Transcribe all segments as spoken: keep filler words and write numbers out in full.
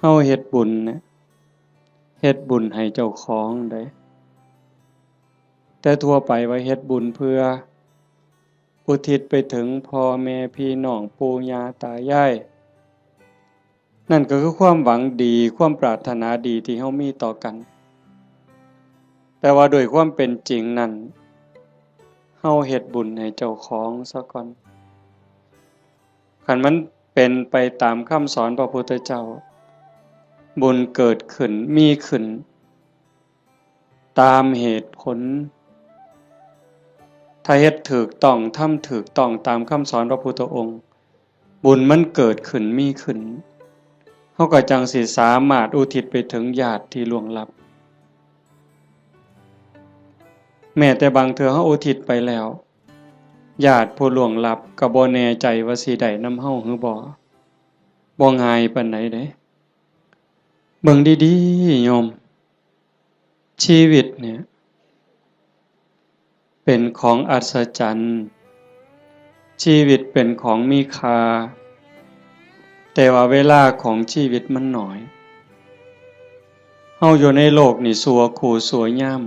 เฮาเฮ็ดบุญเนี่ย เฮ็ดบุญให้เจ้าของเด้ แต่ทั่วไปว่าเฮ็ดบุญเพื่ออุทิศไปถึงพ่อแม่พี่น้องปู่ย่าตายาย นั่นก็คือความหวังดี ความปรารถนาดีที่เฮามีต่อกัน แต่ว่าโดยความเป็นจริงนั่น เฮาเฮ็ดบุญให้เจ้าของซะก่อน คันมันเป็นไปตามคำสอนพระพุทธเจ้า บุญเกิดขึ้น มีขึ้น ตามเหตุผล ถ้าเฮ็ดถูกต้อง ทำถูกต้องตามคำสอนพระพุทธองค์ บุญมันเกิดขึ้น มีขึ้น เฮาก็จั่งสิสามารถอุทิศไปถึงญาติที่ล่วงลับ แม้แต่บางเทื่อเฮาอุทิศไปแล้ว ญาติผู้ล่วงลับก็บ่แน่ใจว่าสิได้นำเฮาหรือบ่ บ่ง่ายปานใดเด้ เบิ่งดีๆ โยม ชีวิตเนี่ย เป็นของอัศจรรย์ ชีวิตเป็นของมีค่า แต่ว่าเวลาของชีวิตมันน้อย เฮาอยู่ในโลกนี่ชั่วคู่ชั่วยาม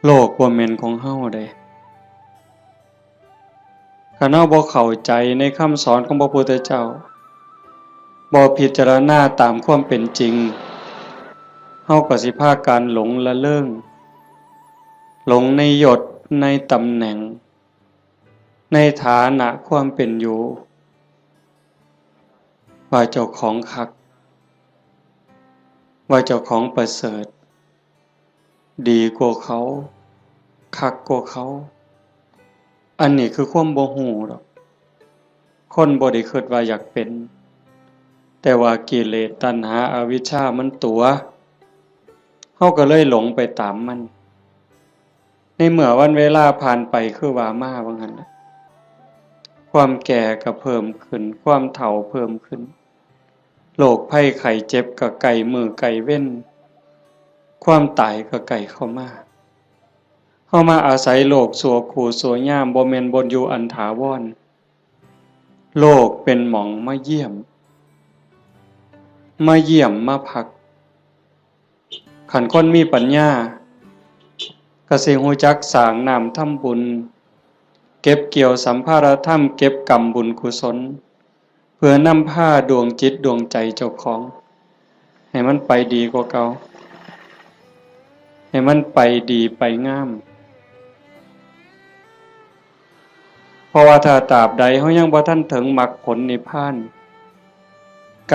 โลกบ่แม่นของเฮาเด้ คันเฮาบ่เข้าใจในคำสอนของพระพุทธเจ้า บ่พิจารณาตามความเป็นจริง เฮาก็สิพากันหลงละเริง หลงในยศ ในตำแหน่ง ในฐานะความเป็นอยู่ ว่าเจ้าของคัก ว่าเจ้าของประเสริฐ ดีกว่าเขา คักกว่าเขา อันนี้คือความบ่ฮู้ดอก คนบ่ได้คิดว่าอยากเป็น แต่ว่ากิเลสตัณหาอวิชชามันตั๋ว เฮาก็เลยหลงไปตามมัน ในเมื่อวันเวลาผ่านไปคือว่ามาว่างั้นน่ะ ความแก่ก็เพิ่มขึ้น ความเฒ่าเพิ่มขึ้น โรคภัยไข้เจ็บก็ใกล้มื้อใกล้เว็น ความตายก็ใกล้เข้ามา เฮามาอาศัยโลกชั่วคู่ชั่วยาม บ่แม่นบ่อนอยู่อันถาวร โลกเป็นหม่องมาเยี่ยม มาเยี่ยมมาพัก คันคนมีปัญญา ก็สิฮู้จักสร้างน้ำทำบุญ เก็บเกี่ยวสัมภาระธรรม เก็บกำบุญกุศล เพื่อนำพาดวงจิตดวงใจเจ้าของ ให้มันไปดีกว่าเก่า ให้มันไปดีไปงาม เพราะว่าถ้าตราบใดเฮายังบ่ทันถึงมรรคผลนิพพาน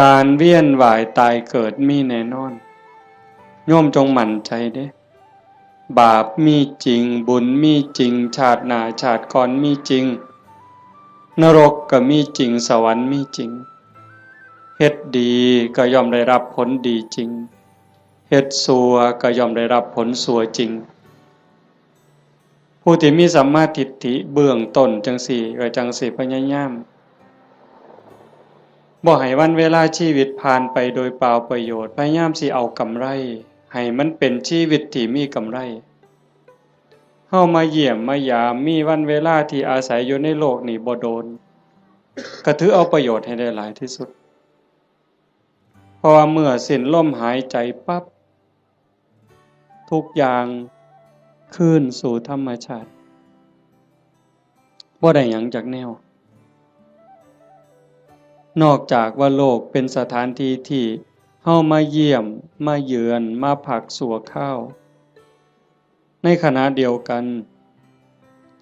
การเวียนว่ายตายเกิดมีแน่นอน โยมจงมั่นใจเด้ บาปมีจริง บุญมีจริง ชาติหน้าชาติก่อนมีจริง นรกก็มีจริง สวรรค์มีจริง เฮ็ดดีก็ย่อมได้รับผลดีจริง เฮ็ดชั่วก็ย่อมได้รับผลชั่วจริง ผู้ที่มีสัมมาทิฏฐิเบื้องต้นจั่งซี้ ก็จั่งสิพยายาม บ่ให้วันเวลาชีวิตผ่านไปโดยเปล่าประโยชน์ พยายามสิเอากำไร ให้มันเป็นชีวิตที่มีกำไร เฮามาเยี่ยมมายาม มีวันเวลาที่อาศัยอยู่ในโลกนี้บ่โดน ก็ถือเอาประโยชน์ให้ได้หลายที่สุด เพราะว่าเมื่อสิ้นลมหายใจปั๊บ ทุกอย่างคืนสู่ธรรมชาติ บ่ได้หยังจักแนว นอกจากว่าโลกเป็นสถานที่ที่เฮามาเยี่ยม มาเยือน มาพักชั่วคราว ในขณะเดียวกัน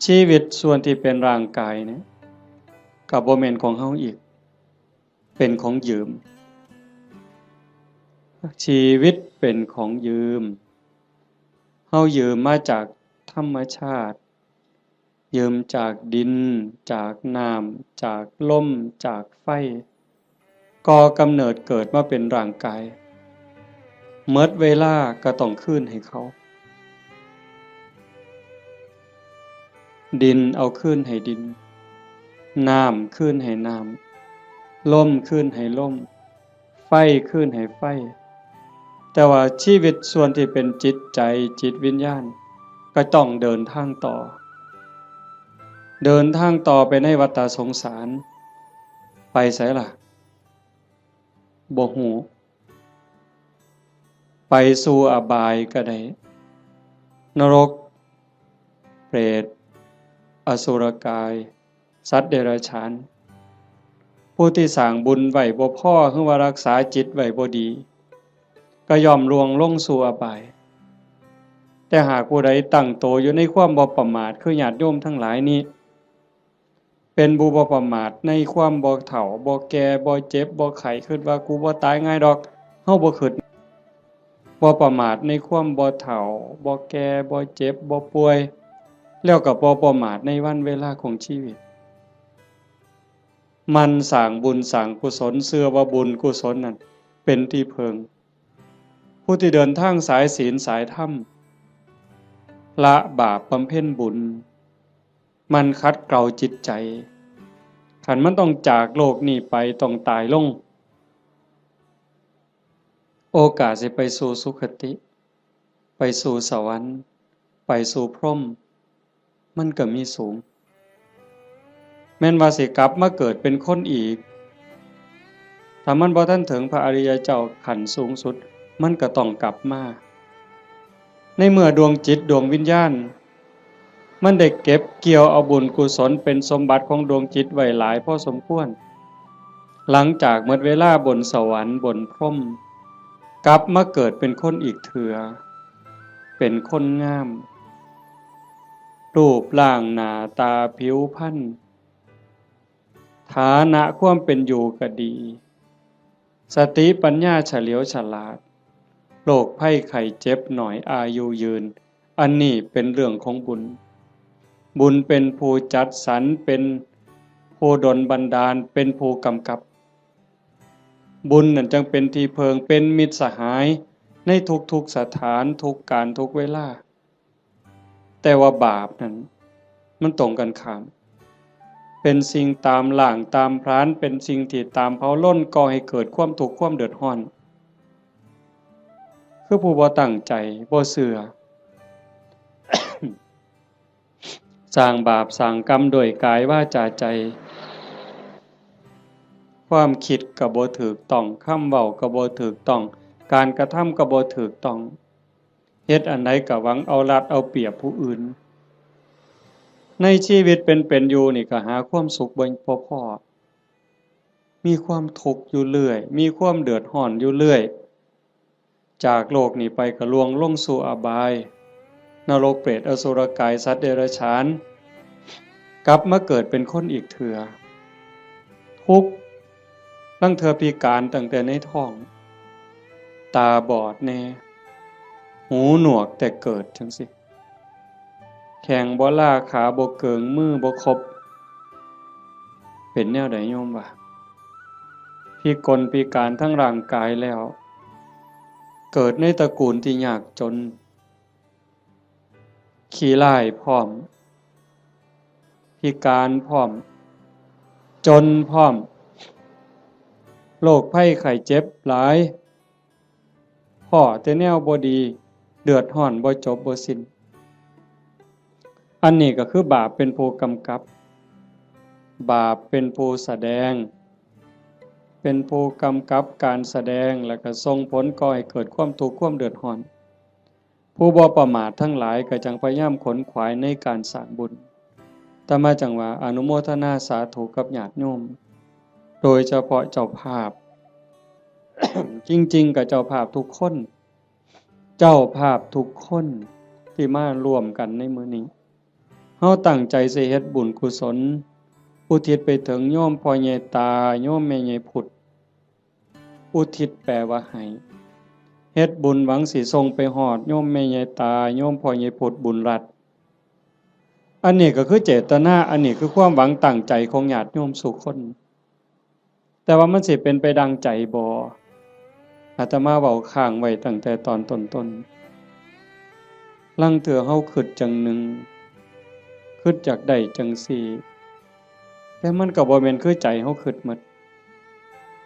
ชีวิตส่วนที่เป็นร่างกายเนี่ย ก็บ่แม่นของเฮาอีก เป็นของยืม ชีวิตเป็นของยืม เฮายืมมาจากธรรมชาติ ยืมจากดิน จากน้ำ จากลม จากไฟ ก่อกำเนิดเกิดมาเป็นร่างกาย หมดเวลาก็ต้องคืนให้เขา ดินเอาคืนให้ดิน น้ำคืนให้น้ำ ลมคืนให้ลม ไฟคืนให้ไฟ แต่ว่าชีวิตส่วนที่เป็นจิตใจ จิตวิญญาณ ก็ต้องเดินทางต่อ เดินทางต่อไปในวัฏสงสาร ไปไสล่ะ บ่ฮู้ ไปสู่อบายก็ได้ นรก เปรต อสุรกาย สัตว์เดรัจฉาน ผู้ที่สร้างบุญไว้บ่พอ หรือว่ารักษาจิตไว้บ่ดี ก็ย่อมล่วงลงสู่อบาย แต่หากผู้ใดตั้งโตอยู่ในความบ่ประมาท คือญาติโยมทั้งหลายนี้ เป็นผู้บ่ประมาทในความบ่เฒ่า บ่แก่ บ่เจ็บ บ่ไข้ คิดว่ากูบ่ตายง่ายดอก เฮาบ่คิด บ่ประมาทในความบ่เฒ่า บ่แก่ บ่เจ็บ บ่ป่วย แล้วก็บ่ประมาทในวันเวลาของชีวิต หมั่นสร้างบุญสร้างกุศล เชื่อว่าบุญกุศลนั่นเป็นที่พึ่ง ผู้ที่เดินทางสายศีลสายธรรม ละบาปบำเพ็ญบุญ หมั่นขัดเกลาจิตใจ คันมันต้องจากโลกนี้ไป ต้องตายลง โอกาสสิไปสู่สุคติ ไปสู่สวรรค์ ไปสู่พรหม มันก็มีสูง แม่นว่าสิกลับมาเกิดเป็นคนอีก ถ้ามันบ่ทันถึงพระอริยเจ้าขั้นสูงสุด มันก็ต้องกลับมา ในเมื่อดวงจิตดวงวิญญาณ มันได้เก็บเกี่ยวเอาบุญกุศลเป็นสมบัติของดวงจิตไว้หลายพอสมควร หลังจากหมดเวลาบนสวรรค์บนพรหม กลับมาเกิดเป็นคนอีกเถื่อ เป็นคนงาม รูปร่างหน้าตาผิวพรรณ ฐานะความเป็นอยู่ก็ดี สติปัญญาเฉลียวฉลาด โรคภัยไข้เจ็บน้อย อายุยืน อันนี้เป็นเรื่องของบุญ บุญเป็นผู้จัดสรร เป็นผู้ดลบันดาล เป็นผู้กำกับ บุญนั่นจั่งเป็นที่เพิ่ง เป็นมิตรสหายในทุกๆสถาน ทุกการ ทุกเวลา แต่ว่าบาปนั้นมันตรงกันข้าม เป็นสิ่งตามล้างตามผลาญ เป็นสิ่งที่ตามเผาลน ก่อให้เกิดความทุกข์ความเดือดร้อน คือผู้บ่ตั้งใจ บ่เชื่อ สร้างบาปสร้างกรรมด้วยกายวาจาใจ ความคิดก็บ่ถูกต้อง คำเว้าก็บ่ถูกต้อง การกระทำก็บ่ถูกต้อง เฮ็ดอันใดก็หวังเอารัดเอาเปรียบผู้อื่น ในชีวิตเป็นๆอยู่นี่ก็หาความสุขบ่ บ่พ้อ มีความทุกข์อยู่เรื่อย มีความเดือดร้อนอยู่เรื่อย จากโลกนี้ไปก็ล่วงลงสู่อบาย นรกเปรตอสุรกายสัตว์เดรัจฉาน กลับมาเกิดเป็นคนอีกเถื่อ ทุกข์ ลางเทื่อพิการตั้งแต่ในท้อง ตาบอดแน่ หูหนวกแต่เกิดจั่งซี้ แข้งบ่ลา ขาบ่เกิง มือบ่ครบ เป็นแนวใดโยมวะ พิกลพิการทั้งร่างกายแล้ว เกิดในตระกูลที่ยากจน ขี้ร้ายพร้อม พิการพร้อม จนพร้อม โรคภัยไข้เจ็บหลาย พ้อแต่แนวบ่ดี เดือดร้อนบ่จบบ่สิ้น อันนี้ก็คือบาปเป็นผู้กำกับ บาปเป็นผู้แสดง เป็นผู้กำกับการแสดง แล้วก็ส่งผลก่อให้เกิดความทุกข์ความเดือดร้อน ผู้บ่ประมาททั้งหลายก็จั่งพยายามขนขวายในการสร้างบุญ อาตมาจั่งว่าอนุโมทนาสาธุกับญาติโยม โดยเฉพาะเจ้าภาพ จริงๆ ก็เจ้าภาพทุกคน เจ้าภาพทุกคนที่มาร่วมกันในมื้อนี้ เฮาตั้งใจสิเฮ็ดบุญกุศล อุทิศไปถึงโยมพ่อใหญ่ตา โยมแม่ใหญ่พุด อุทิศแปลว่าให้ เฮ็ดบุญหวังสิส่งไปฮอดโยมแม่ใหญ่ตา โยมพ่อใหญ่พุดบุญรัตน์ อันนี้ก็คือเจตนา อันนี้คือความหวังตั้งใจของญาติโยมสู่คน แต่ว่ามันสิเป็นไปดังใจบ่ อาตมาเว้าค้างไว้ตั้งแต่ตอนต้นๆ ลางเทื่อเฮาคิดจั่งหนึ่ง คิดอยากได้จั่งซี้ แต่มันก็บ่แม่นคือใจเฮาคิดหมด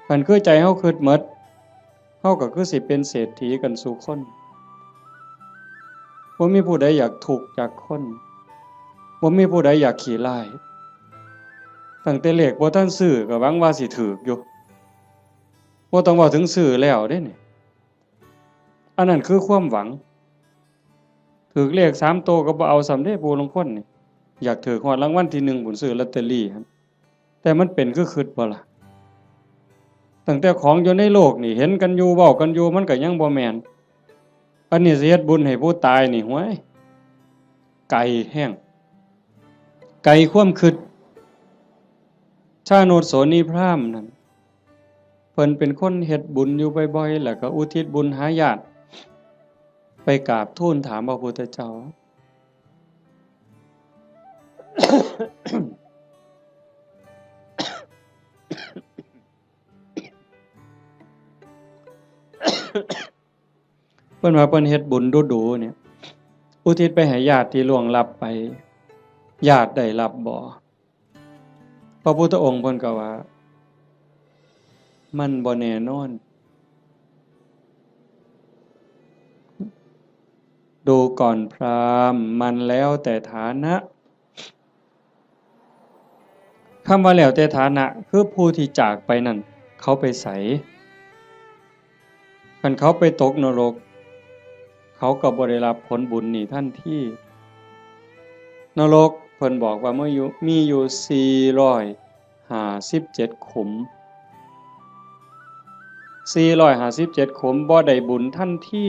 คันคือใจเฮาคิดหมด เฮาก็คือสิเป็นเศรษฐีกันสู่คน บ่มีผู้ใดอยากทุกข์อยากคน บ่มีผู้ใดอยากขี้ร้าย ตั้งแต่เลขบ่ทันซื้อก็หวังว่าสิถูกอยู่ บ่ต้องเว้าถึงซื้อแล้วเด้นี่ อันนั้นคือความหวัง ถืกเลขสามโตก็บ่เอาซ้ำเด้ ผู้ลางคนนี่ อยากถืกฮอดรางวัลที่หนึ่งพู้น ซื้อลอตเตอรี่หั่น แต่มันเป็นคือคิดบ่ล่ะ ตั้งแต่ของอยู่ในโลกนี่ เห็นกันอยู่ เว้ากันอยู่ มันก็ยังบ่แม่น อันนี้สิเฮ็ดบุญให้ผู้ตายนี่ ห้วย ไกลแฮง ไกลความคิด ชาโนชโสนีพราหมณ์นั่น เพิ่นเป็นคนเฮ็ดบุญอยู่บ่อยๆ แล้วก็อุทิศบุญหาญาติ ไปกราบทูลถามพระพุทธเจ้า เพิ่นว่าเพิ่นเฮ็ดบุญดูๆ เนี่ย อุทิศไปให้ญาติที่ล่วงลับไป ญาติได้รับบ่ พระพุทธองค์เพิ่นก็ว่า มันบ่แน่นอน ดูก่อนพราหมณ์ มันแล้วแต่ฐานะ คำว่าแล้วแต่ฐานะ คือผู้ที่จากไปนั่น เขาไปไส คันเขาไปตกนรก เขาก็บ่ได้รับผลบุญนี่ทันที นรกเพิ่นบอกว่ามีอยู่ มีอยู่สี่ร้อยห้าสิบเจ็ดขุม สี่ร้อยห้าสิบเจ็ดขุม บ่ได้บุญทันที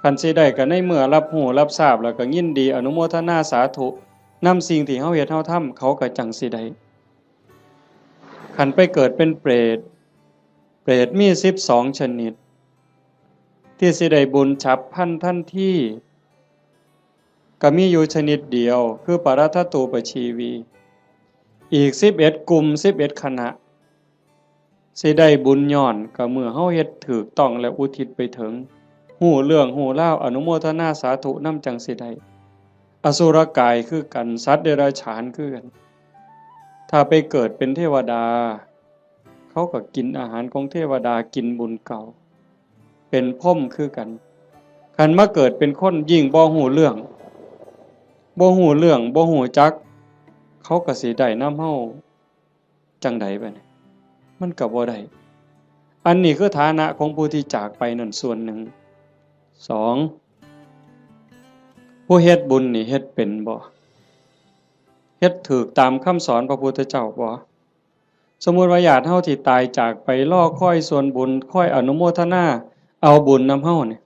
คันสิได้ก็ในเมื่อรับรู้รับทราบแล้วก็ยินดีอนุโมทนาสาธุนำสิ่งที่เฮาเฮ็ดเฮาทำ เขาก็จั่งสิได้ คันไปเกิดเป็นเปรต เปรตมีสิบสองชนิด ที่สิได้บุญฉับพลันทันที ก็มีอยู่ชนิดเดียว คือปรัตถตูปชีวี อีกสิบเอ็ดกลุ่ม สิบเอ็ดคณะ สิได้บุญย้อนก็เมื่อเฮาเฮ็ดถูกต้องและอุทิศไปถึง ฮู้เรื่องฮู้ราว อนุโมทนาสาธุนำจั่งสิได้ อสุรกายคือกัน สัตว์เดรัจฉานคือกัน ถ้าไปเกิดเป็นเทวดา เขาก็กินอาหารของเทวดา กินบุญเก่า เป็นพรหมคือกัน คันมาเกิดเป็นคนยิ่งบ่ฮู้เรื่อง บ่ฮู้เรื่อง บ่ฮู้จัก เขาก็สิได้นำเฮาจั่งใดบัดนี้ มันก็บ่ได้ อันนี้คือฐานะของผู้ที่จากไปนั่นส่วนหนึ่ง สอง ผู้เฮ็ดบุญนี่เฮ็ดเป็นบ่ เฮ็ดถูกตามคำสอนพระพุทธเจ้าบ่ สมมุติว่าญาติเฮาที่ตายจากไปรอคอยส่วนบุญ คอยอนุโมทนาเอาบุญนำเฮานี่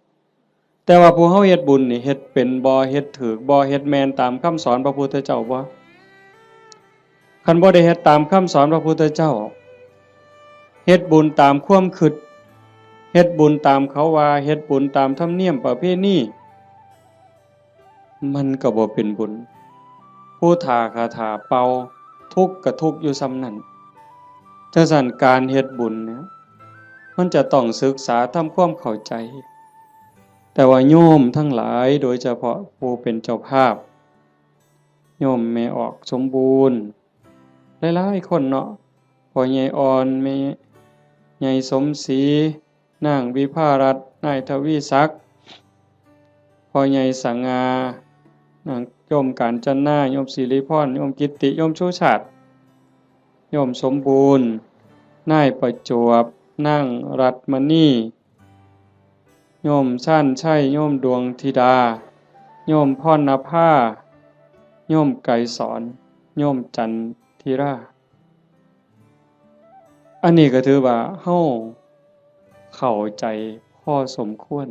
แต่ว่าผู้เฮาเฮ็ดบุญนี่เฮ็ดเป็นบ่ เฮ็ดถูกบ่ เฮ็ดแม่นตามคำสอนพระพุทธเจ้าบ่ คันบ่ได้เฮ็ดตามคำสอนพระพุทธเจ้า เฮ็ดบุญตามความคิด เฮ็ดบุญตามเขาว่า เฮ็ดบุญตามธรรมเนียมประเพณี มันก็บ่เป็นบุญ ผู้ถ้าคาถาเป่า ทุกข์ก็ทุกข์อยู่ส่ำนั้น จั่งซั้นการเฮ็ดบุญเนี่ย มันจะต้องศึกษาทำความเข้าใจ แต่ว่าโยมทั้งหลาย โดยเฉพาะผู้เป็นเจ้าภาพ โยมแม่ออกสมบูรณ์ หลายๆ คนเนาะ พ่อใหญ่อ่อน แม่ใหญ่สมศรี นางวิภารัตน์ นายทวีศักดิ์ พ่อใหญ่สง่า นางโยมกาญจนา โยมสิริพร โยมกิตติ โยมชูชาติ โยมสมบูรณ์ นายประจวบ นางรัตน์มณี โยมชาญชัย โยมดวงธิดา โยมพรณภา โยมไกรสอน โยมจันทิรา อันนี้ก็ถือว่าเฮาเข้าใจพอสมควร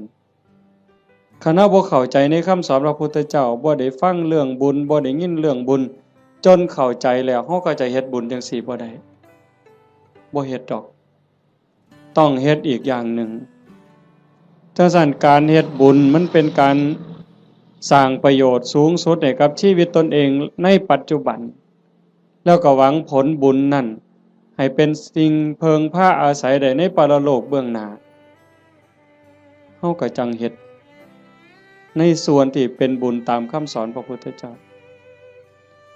คันเฮาบ่เข้าใจในคำสอนพระพุทธเจ้า บ่ได้ฟังเรื่องบุญ บ่ได้ยินเรื่องบุญ จนเข้าใจแล้ว เฮาก็จะเฮ็ดบุญจั่งซี้บ่ได้ บ่เฮ็ดดอก ต้องเฮ็ดอีกอย่างหนึ่ง จั่งซั้นการเฮ็ดบุญมันเป็นการสร้างประโยชน์สูงสุดให้กับชีวิตตนเองในปัจจุบัน แล้วก็หวังผลบุญนั่นให้เป็นสิ่งเพิ่งพาอาศัยได้ในปรโลกเบื้องหน้า เฮาก็จั่งเฮ็ดในส่วนที่เป็นบุญตามคำสอนพระพุทธเจ้า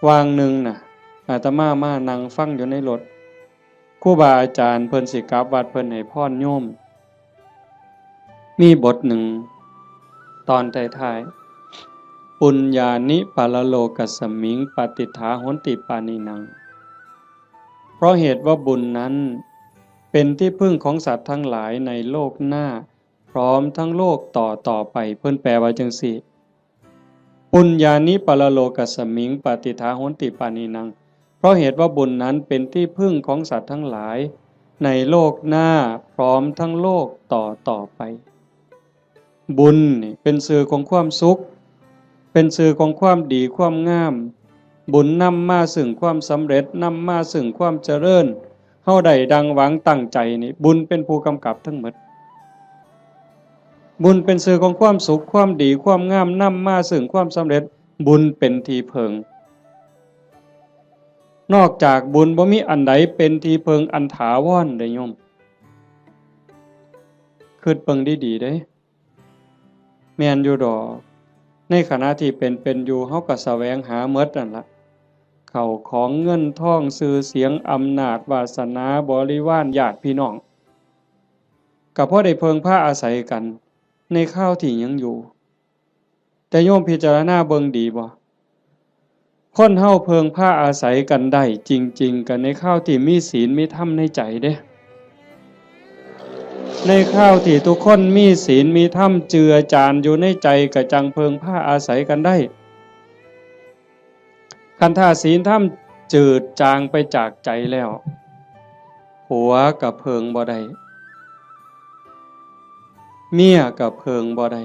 วางหนึ่งน่ะ อาตมามานั่งฟังอยู่ในรถ ครูบาอาจารย์เพิ่นสิกลับวัด เพิ่นให้พรโยม มีบทหนึ่ง ตอนท้ายๆ ปุญญานิปรโลกัสมิง ปาติฏฐาโหนติปาณินัง เพราะเหตุว่าบุญนั้น เป็นที่พึ่งของสัตว์ทั้งหลายในโลกหน้า พร้อมทั้งโลกต่อต่อไป เพิ่นแปลว่าจั่งซี้ ปุญญานิปรโลกัสมิง ปฏิฏฐาโหนติปาณีนัง เพราะเหตุว่าบุญนั้นเป็นที่พึ่งของสัตว์ทั้งหลาย ในโลกหน้าพร้อมทั้งโลกต่อต่อไป บุญนี่เป็นชื่อของความสุข เป็นชื่อของความดีความงาม บุญนำมาซึ่งความสำเร็จ นำมาซึ่งความเจริญ เฮาได้ดังหวังตั้งใจนี่ บุญเป็นผู้กำกับทั้งหมด บุญเป็นชื่อของความสุข ความดี ความงาม นำมาซึ่งความสำเร็จ บุญเป็นที่พึ่ง นอกจากบุญบ่มีอันใดเป็นที่พึ่งอันถาวรเด้โยม คิดเบิ่งดีๆเด้ แม่นอยู่ดอก ในขณะที่เป็นเป็นอยู่ เฮาก็แสวงหาหมดนั่นละ เข้าของเงินทอง ชื่อเสียง อำนาจ วาสนา บริวาร ญาติพี่น้อง ก็พอได้เพิ่งพาอาศัยกัน ในคราวที่ยังอยู่ แต่โยมพิจารณาเบิ่งดีบ่ คนเฮาเพิ่งพาอาศัยกันได้จริงๆ ก็ในคราวที่มีศีลมีธรรมในใจเด้ ในคราวที่ทุกคนมีศีลมีธรรมเจือจานอยู่ในใจ ก็จั่งเพิ่งพาอาศัยกันได้ คันถ้าศีลธรรมจืดจางไปจากใจแล้ว ผัวก็เพิ่งบ่ได้ เมียก็เพิ่งบ่ได้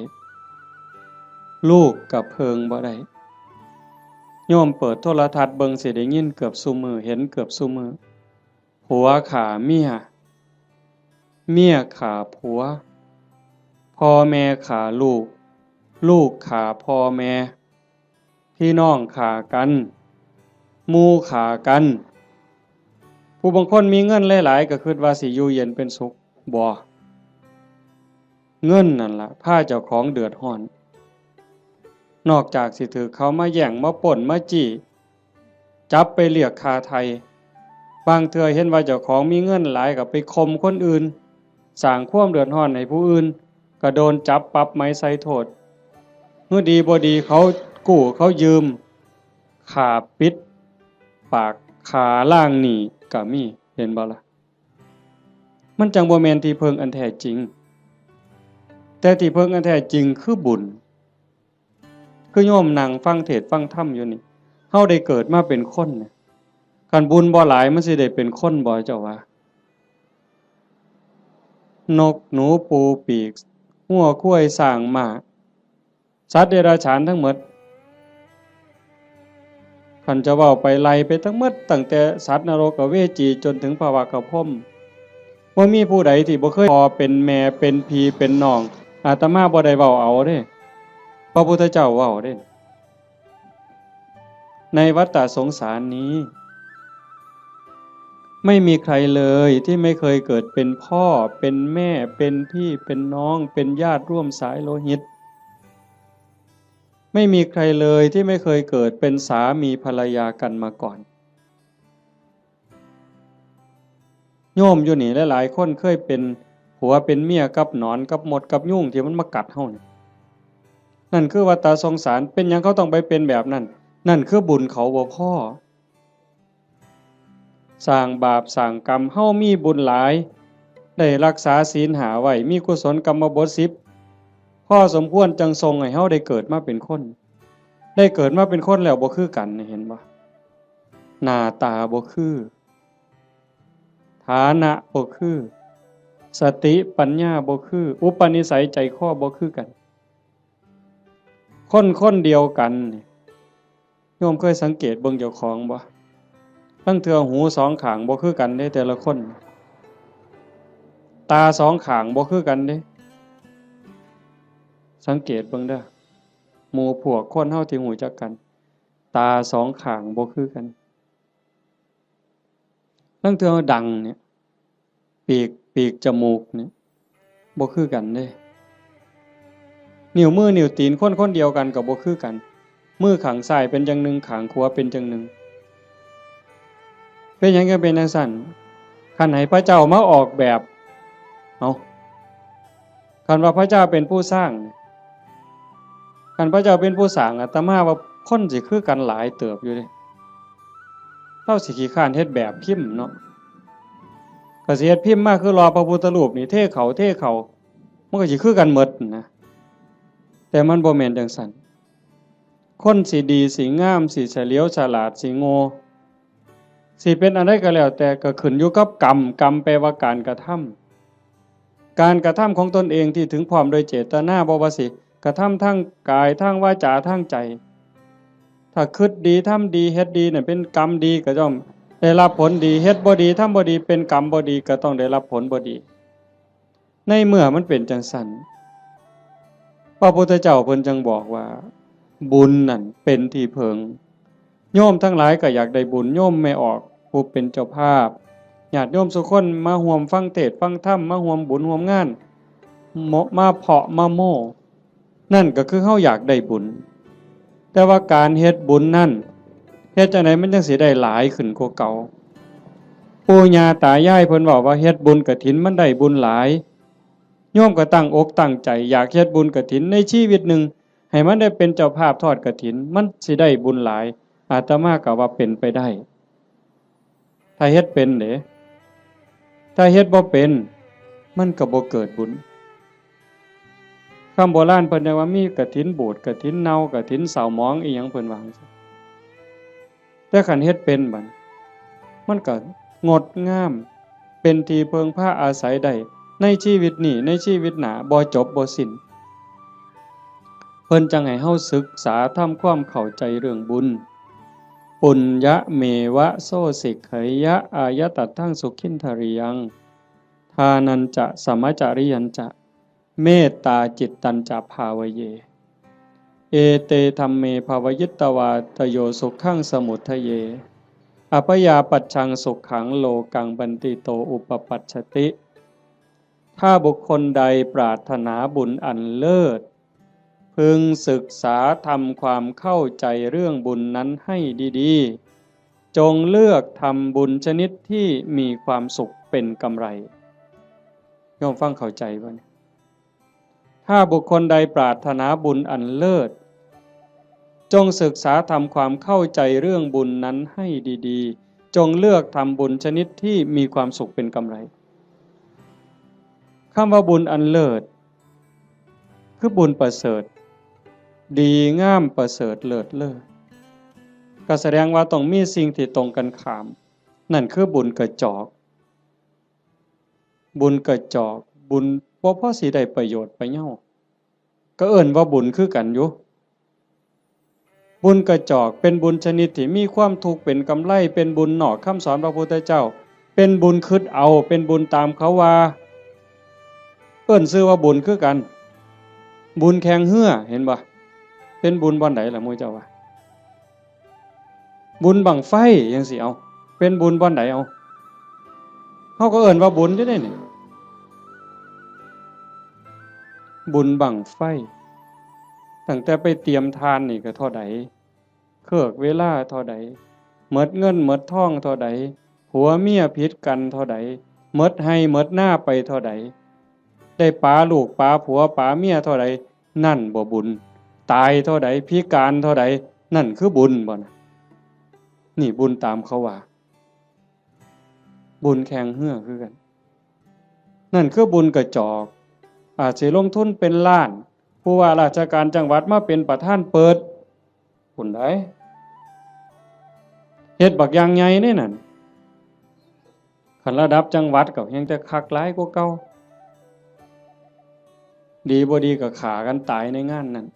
ลูกก็เพิ่งบ่ได้ โยมเปิดโทรทัศน์เบิ่งสิได้ยินเกือบซุมื้อ เห็นเกือบซุมื้อ ผัวฆ่าเมีย เมียฆ่าผัว พ่อแม่ฆ่าลูก ลูกฆ่าพ่อแม่ พี่น้องฆ่ากัน หมู่ฆ่ากัน ผู้บางคนมีเงินหลายๆ ก็คิดว่าสิอยู่เย็นเป็นสุข บ่ เงินนั่นล่ะพาเจ้าของเดือดร้อน นอกจากสิถืกเขามาแย่ง มาปล้น มาจี้ จับไปเรียกค่าไถ่ บางเทื่อเห็นว่าเจ้าของมีเงินหลายก็ไปข่มคนอื่น สร้างความเดือดร้อนให้ผู้อื่น ก็โดนจับปรับใหม่ใส่โทษ เมื่อดีบ่ดีเขากู้เขายืม ฆ่าปิดปาก ฆ่าล้างหนี้ก็มี เห็นบ่ล่ะ มันจั่งบ่แม่นที่พึ่งอันแท้จริง แต่ที่พึ่งอันแท้จริงคือบุญ คือโยมนั่งฟังเทศน์ฟังธรรมอยู่นี่ เฮาได้เกิดมาเป็นคนเนี่ย คันบุญบ่หลายมันสิได้เป็นคนบ่ เจ้าว่า นกหนูปูปีก งัวควายช้างม้า สัตว์เดรัจฉานทั้งหมด คันจะเว้าไปไล่ไปทั้งหมด ตั้งแต่สัตว์นรกอเวจีจนถึงพระวักขพรหม บ่มีผู้ใดที่บ่เคยพ่อเป็นแม่เป็นพี่เป็นน้อง อาตมาบ่ได้เว้าเอาเด้ พระพุทธเจ้าเว้าเด้ ในวัฏฏะสงสารนี้ ไม่มีใครเลยที่ไม่เคยเกิดเป็นพ่อ เป็นแม่ เป็นพี่ เป็นน้อง เป็นญาติร่วมสายโลหิต ไม่มีใครเลยที่ไม่เคยเกิดเป็นสามีภรรยากันมาก่อน โยมอยู่นี่หลายๆ คนเคยเป็นผัวเป็นเมียกับหนอนกับมดกับยุงที่มันมากัดเฮานี่ นั่นคือวัฏฏะสงสาร เป็นหยังเขาต้องไปเป็นแบบนั้น นั่นคือบุญเขาบ่พอ สร้างบาปสร้างกรรม เฮามีบุญหลาย ได้รักษาศีลห้าไว้ มีกุศลกรรมบทสิบ พอสมควรจั่งส่งให้เฮาได้เกิดมาเป็นคน ได้เกิดมาเป็นคนแล้วบ่คือกันนี่ เห็นบ่ หน้าตาบ่คือ ฐานะบ่คือ สติปัญญาบ่คือ อุปนิสัยใจคอบ่คือกัน คนคนเดียวกันนี่ โยมเคยสังเกตเบิ่งเจ้าของบ่ ลางเทื่อหูสองข้างบ่คือกันเด้ แต่ละคน ตาสองข้างบ่คือกันเด้ สังเกตเบิ่งเด้อ หมู่พวกคนเฮาที่รู้จักกัน ตาสองข้างบ่คือกัน ลางเทื่อดังเนี่ย ปีก ปีกจมูกเนี่ย บ่คือกันเด้ นิ้วมือนิ้วตีนคนคนเดียวกันก็บ่คือกัน มือข้างซ้ายเป็นจั่งหนึ่ง ข้างขวาเป็นจั่งหนึ่ง เป็นหยังจั่งเป็นจั่งซั้น คันให้พระเจ้ามาออกแบบ เอ้า คันว่าพระเจ้าเป็นผู้สร้าง คันพระเจ้าเป็นผู้สร้าง อาตมาว่าคนสิคือกันหลายเติบอยู่เด้ ลาวสิขี้คร้านเฮ็ดแบบพิมพ์เนาะ ก็สิเฮ็ดพิมพ์มาคือหล่อพระพุทธรูปนี่ เทเขา เทเขา มันก็สิคือกันหมดนะ แต่มันบ่แม่นจังซั่น คนสิดี สิงาม สิเฉลียวฉลาด สิโง่ สิเป็นอันใดก็แล้วแต่ ก็ขึ้นอยู่กับกรรม กรรมแปลว่าการกระทำ การกระทำของตนเองที่ถึงพร้อมโดยเจตนา บ่ว่าสิกระทำทางกาย ทางวาจา ทางใจ ถ้าคิดดี ทำดี เฮ็ดดีเนี่ยเป็นกรรมดี ก็ย่อมได้รับผลดี เฮ็ดบ่ดี ทำบ่ดี เป็นกรรมบ่ดี ก็ต้องได้รับผลบ่ดี ในเมื่อมันเป็นจังซั่น พระพุทธเจ้าเพิ่นจังบอกว่า บุญนั่นเป็นที่เพิ่ง โยมทั้งหลายก็อยากได้บุญ โยมแม่ออกผู้เป็นเจ้าภาพ ญาติโยมสุคนมาร่วมฟังเทศน์ฟังธรรม มาร่วมบุญร่วมงาน มาเพาะมาโม้ นั่นก็คือเฮาอยากได้บุญ แต่ว่าการเฮ็ดบุญนั่น เฮ็ดจั่งใดมันจั่งสิได้หลายขึ้นกว่าเก่า ปู่ย่าตายายเพิ่นเว้าว่าเฮ็ดบุญกฐินมันได้บุญหลาย โยมก็ตั้งอกตั้งใจอยากเฮ็ดบุญกฐินในชีวิตหนึ่ง ให้มันได้เป็นเจ้าภาพทอดกฐิน มันสิได้บุญหลาย อาตมาก็ว่าเป็นไปได้ ถ้าเฮ็ดเป็นเด้ ถ้าเฮ็ดบ่เป็น มันก็บ่เกิดบุญ คำโบราณเพิ่นเรียกว่ามีกฐินบูด กฐินเน่า กฐินเศร้าหมอง อีหยังเพิ่นว่าจั่งซี้ แต่คันเฮ็ดเป็นบัด มันก็งดงาม เป็นที่เพิ่งพาอาศัยได้ ในชีวิตนี้ ในชีวิตหน้า บ่จบบ่สิ้น เพิ่นจั่งให้เฮาศึกษาทำความเข้าใจเรื่องบุญ ปุญญะเมวะโสสิกขยะ อายะตัตถังสุขินทริยัง ทานัญจะ สมะจริยัญจะ เมตตาจิตตัญจะ ภาวะเย เอเตธัมเม ภาวะยิตวา ตโยสุขังสมุททะเย อัพยาปัชชังสุขัง โลกังบันติโต อุปปัชชติ ถ้าบุคคลใดปรารถนาบุญอันเลิศ พึงศึกษาทำความเข้าใจเรื่องบุญนั้นให้ดีๆ จงเลือกทำบุญชนิดที่มีความสุขเป็นกำไร โยมฟังเข้าใจบ่เนี่ย ถ้าบุคคลใดปรารถนาบุญอันเลิศ จงศึกษาทำความเข้าใจเรื่องบุญนั้นให้ดีๆ จงเลือกทำบุญชนิดที่มีความสุขเป็นกำไร คำว่าบุญอันเลิศ คือบุญประเสริฐ ดีงามประเสริฐเลิศเลอ ก็แสดงว่าต้องมีสิ่งที่ตรงกันข้าม นั่นคือบุญกระจอก บุญกระจอก บุญบ่พอสิได้ประโยชน์ประเยา ก็เอิ้นว่าบุญคือกันอยู่ บุญกระจอกเป็นบุญชนิดที่มีความทุกข์เป็นกำไร เป็นบุญนอกคำสอนพระพุทธเจ้า เป็นบุญคิดเอา เป็นบุญตามเขาว่า เอิ้นชื่อว่าบุญคือกัน บุญแข่งเฮือ เห็นบ่ เป็นบุญบ่อนใดล่ะหมู่เจ้าว่า บุญบั้งไฟจั่งซี้ เอา เป็นบุญบ่อนใด เอา เฮาก็เอิ้นว่าบุญอยู่เด้นี่ บุญบั้งไฟ ตั้งแต่ไปเตรียมถ่านนี่ก็เท่าใด เคิกเวลาเท่าใด หมดเงินหมดทองเท่าใด ผัวเมียผิดกันเท่าใด หมดไฮ่หมดนาไปเท่าใด ได้ป๋าลูกป๋าผัวป๋าเมียเท่าใด นั่นบ่บุญ ตายเท่าใด พิการเท่าใด นั่นคือบุญบ่นะ นี่บุญตามเขาว่า บุญแข่งเฮือคือกัน นั่นคือบุญกระจอก อาจสิลงทุนเป็นล้าน ผู้ว่าราชการจังหวัดมาเป็นประธานเปิด บุญใด เฮ็ดบักอย่างใหญ่นี่นั่น คันระดับจังหวัดก็แฮ่งแต่คักหลายกว่าเก่า ดีบ่ดีก็ฆ่ากันตายในงานนั่น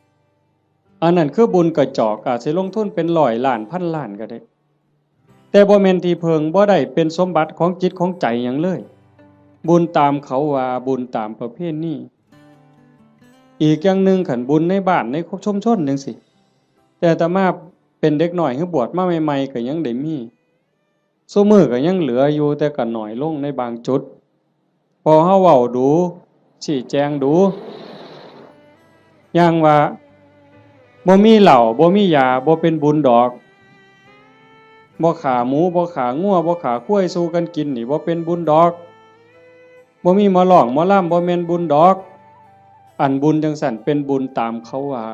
อันนั้นคือบุญกระจอก อาจสิลงทุนเป็นร้อยล้าน พันล้านก็ได้ แต่บ่แม่นที่เพิ่ง บ่ได้เป็นสมบัติของจิตของใจหยังเลย บุญตามเขาว่า บุญตามประเพณี อีกอย่างหนึ่ง คันบุญในบ้านในชุมชนจั่งซี้ แต่อาตมาเป็นเด็กน้อย คือบวชมาใหม่ๆ ก็ยังได้มี ซุมื้อก็ยังเหลืออยู่ แต่ก็น้อยลงในบางจุด พอเฮาเว้าดู๋ ชี้แจงดู๋ อย่างว่า บ่มีเหล้า บ่มียา บ่เป็นบุญดอก บ่ฆ่าหมู บ่ฆ่างัว บ่ฆ่าควายสู่กันกินนี่ บ่เป็นบุญดอก บ่มีหมอร้องหมอลำ บ่แม่นบุญดอก อันบุญจั่งซั้นเป็นบุญตามเขาว่า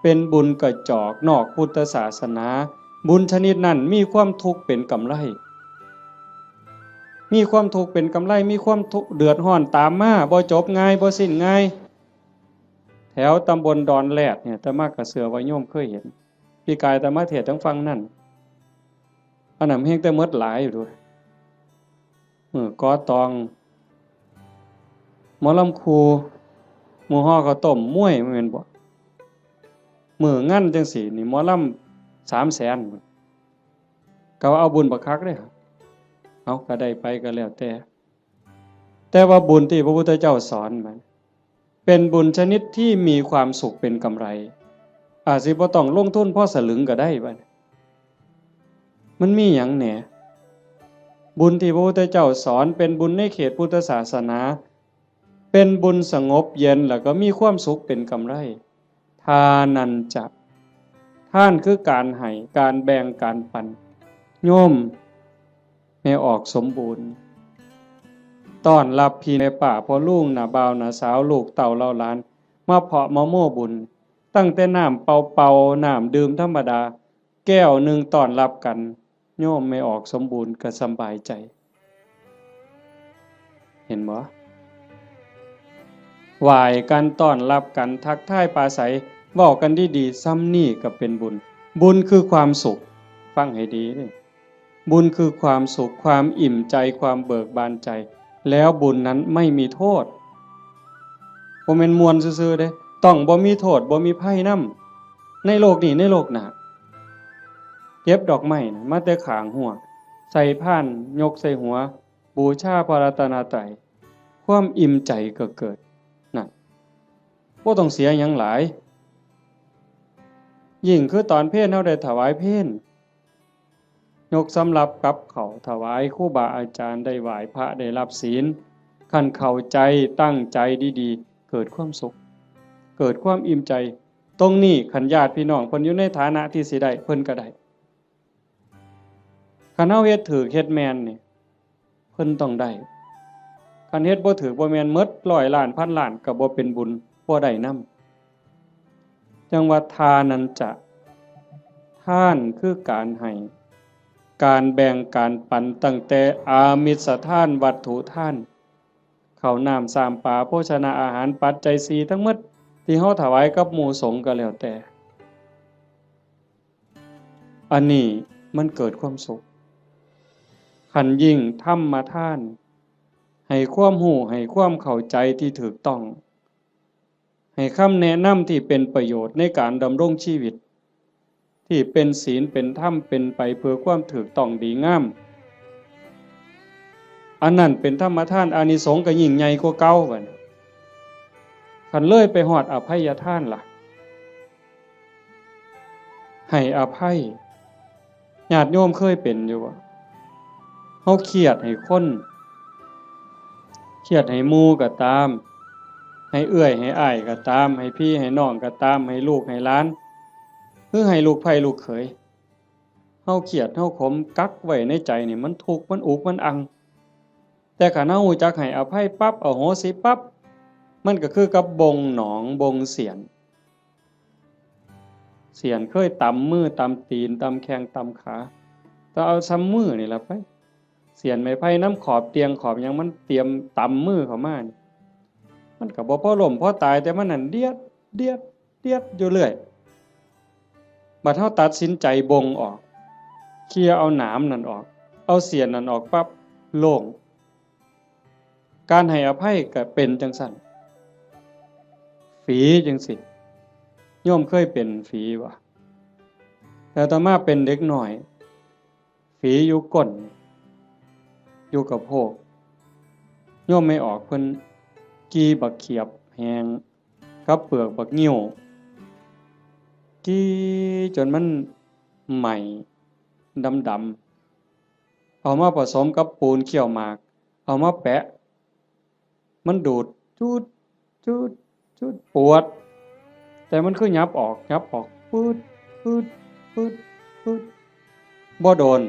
เป็นบุญกระจอกนอกพุทธศาสนา บุญชนิดนั้นมีความทุกข์เป็นกำไร มีความทุกข์เป็นกำไร มีความทุกข์เดือดร้อนตามมา บ่จบง่าย บ่สิ้นง่าย แถวตำบลดอนแรดเนี่ย อาตมาก็เชื่อว่าโยมเคยเห็น ปีกายอาตมาเทศน์ทางฝั่งนั่น อันนั้นแฮงแต่หมดหลายอยู่ด้วย มื้อก่อตอง หมอลำครู มื้อห่อข้าวต้ม มวย แม่นบ่ มื้องานจังซี่นี่ หมอลำสามแสน ก็ว่าเอาบุญบักคักเด้ เอา ก็ได้ไปก็แล้วแต่ แต่ว่าบุญที่พระพุทธเจ้าสอนมัน เป็นบุญชนิดที่มีความสุขเป็นกำไร อาจสิบ่ต้องลงทุนพอสลึงก็ได้บัดนี้ มันมีหยังแหน่ บุญที่พระพุทธเจ้าสอนเป็นบุญในเขตพุทธศาสนา เป็นบุญสงบเย็นแล้วก็มีความสุขเป็นกำไร ทานันจะ ทานคือการให้ การแบ่ง การปัน โยมแม่ออกสมบูรณ์ ต้อนรับพี่แม่ป้าพ่อลุง น้าบ่าว น้าสาว ลูกเต้าเหล่าหลาน มาเพาะมาโม้บุญ ตั้งแต่น้ำเปล่าๆ น้ำดื่มธรรมดา แก้วหนึ่งต้อนรับกัน โยมแม่ออกสมบูรณ์ก็สำบายใจ เห็นบ่ ไหว้กัน ต้อนรับกัน ทักทายปราศรัย เว้ากันดีๆ ส่ำนี้ก็เป็นบุญ บุญคือความสุข ฟังให้ดีเด้อ บุญคือความสุข ความอิ่มใจ ความเบิกบานใจ แล้วบุญนั้นไม่มีโทษ บ่แม่นม่วนซื่อๆเด้ ต้องบ่มีโทษ บ่มีภัยนำ ในโลกนี้ ในโลกหน้า เก็บดอกไม้นะ มาแต่ข้างฮั้ว ใส่พาน ยกใส่หัว บูชาพระรัตนตรัย ความอิ่มใจก็เกิด นั่น บ่ต้องเสียหยังหลาย ยิ่งคือตอนเพลเฮาได้ถวายเพล ยกสำรับกับข้าวถวายครูบาอาจารย์ ได้ไหว้พระ ได้รับศีล คันเข้าใจ ตั้งใจดีๆ เกิดความสุข เกิดความอิ่มใจ ตรงนี้คันญาติพี่น้องเพิ่นอยู่ในฐานะที่สิได้ เพิ่นก็ได้ คันเฮาเฮ็ดถูก เฮ็ดแม่นนี่ เพิ่นต้องได้ คันเฮ็ดบ่ถูกบ่แม่น หมดร้อยล้าน พันล้าน ก็บ่เป็นบุญ บ่ได้นำ จั่งว่าทานันจะ ทานคือการให้ การแบ่ง การปัน ตั้งแต่อามิสทาน วัตถุทาน ข้าวน้ำ ซ้ำปลา โภชนาอาหาร ปัจจัยสี่ทั้งหมด ที่เฮาถวายกับหมู่สงฆ์ก็แล้วแต่ อันนี้มันเกิดความสุข คันยิ่งธรรมทาน ให้ความรู้ ให้ความเข้าใจที่ถูกต้อง ให้คำแนะนำที่เป็นประโยชน์ในการดำรงชีวิต ที่เป็นศีล เป็นธรรม เป็นไปเพื่อความถูกต้องดีงาม อันนั้นเป็นธรรมทาน อานิสงส์ก็ยิ่งใหญ่กว่าเก่าบัดนี้ คันเลยไปฮอดอภัยทานล่ะ ให้อภัย ญาติโยมเคยเป็นอยู่บ่ เฮาเครียดให้คน เครียดให้หมู่ก็ตาม ให้เอื้อยให้อ้ายก็ตาม ให้พี่ให้น้องก็ตาม ให้ลูกให้หลาน หรือให้ลูกใผลูกเขย เฮาเครียด เฮาขม กักไว้ในใจนี่ มันทุกข์ มันอุก มันอัง แต่คันเฮารู้จักให้อภัยปั๊บ อโหสิปั๊บ มันก็คือกับบ่งหนอง บ่งเสี้ยน เสี้ยนเคยตำมือตำตีน ตำแข้งตำขา แต่เอาส่ำมือนี่ล่ะไป เสี้ยนไม้ไผ่นำขอบเตียงขอบหยัง มันเตรียมตำมือเข้ามานี่ มันก็บ่พอล้มพอตาย แต่มันนั่นเดียด เดียด เดียดอยู่เรื่อย บัดเฮาตัดสินใจบ่งออก เคลียร์เอาหนามนั่นออก เอาเสี้ยนนั่นออกปั๊บ โล่ง การให้อภัยก็เป็นจั่งซั้น ฝีจั่งซี้ โยมเคยเป็นฝีบ่ แต่อาตมาเป็นเด็กน้อย ฝีอยู่ก้น อยู่กะโพก โยมแม่ออกเพิ่นกี่บักเขียบแห้ง กับเปลือกบักงิ้ว กี่จนมันไหม้ดำๆ เอามาผสมกับปูนเขี้ยวหมาก เอามาแปะ มันดูด จูด จูด จูด ปวด แต่มันคือหยับออก หยับออก ปืด ปืด ปืด ปืด บ่โดน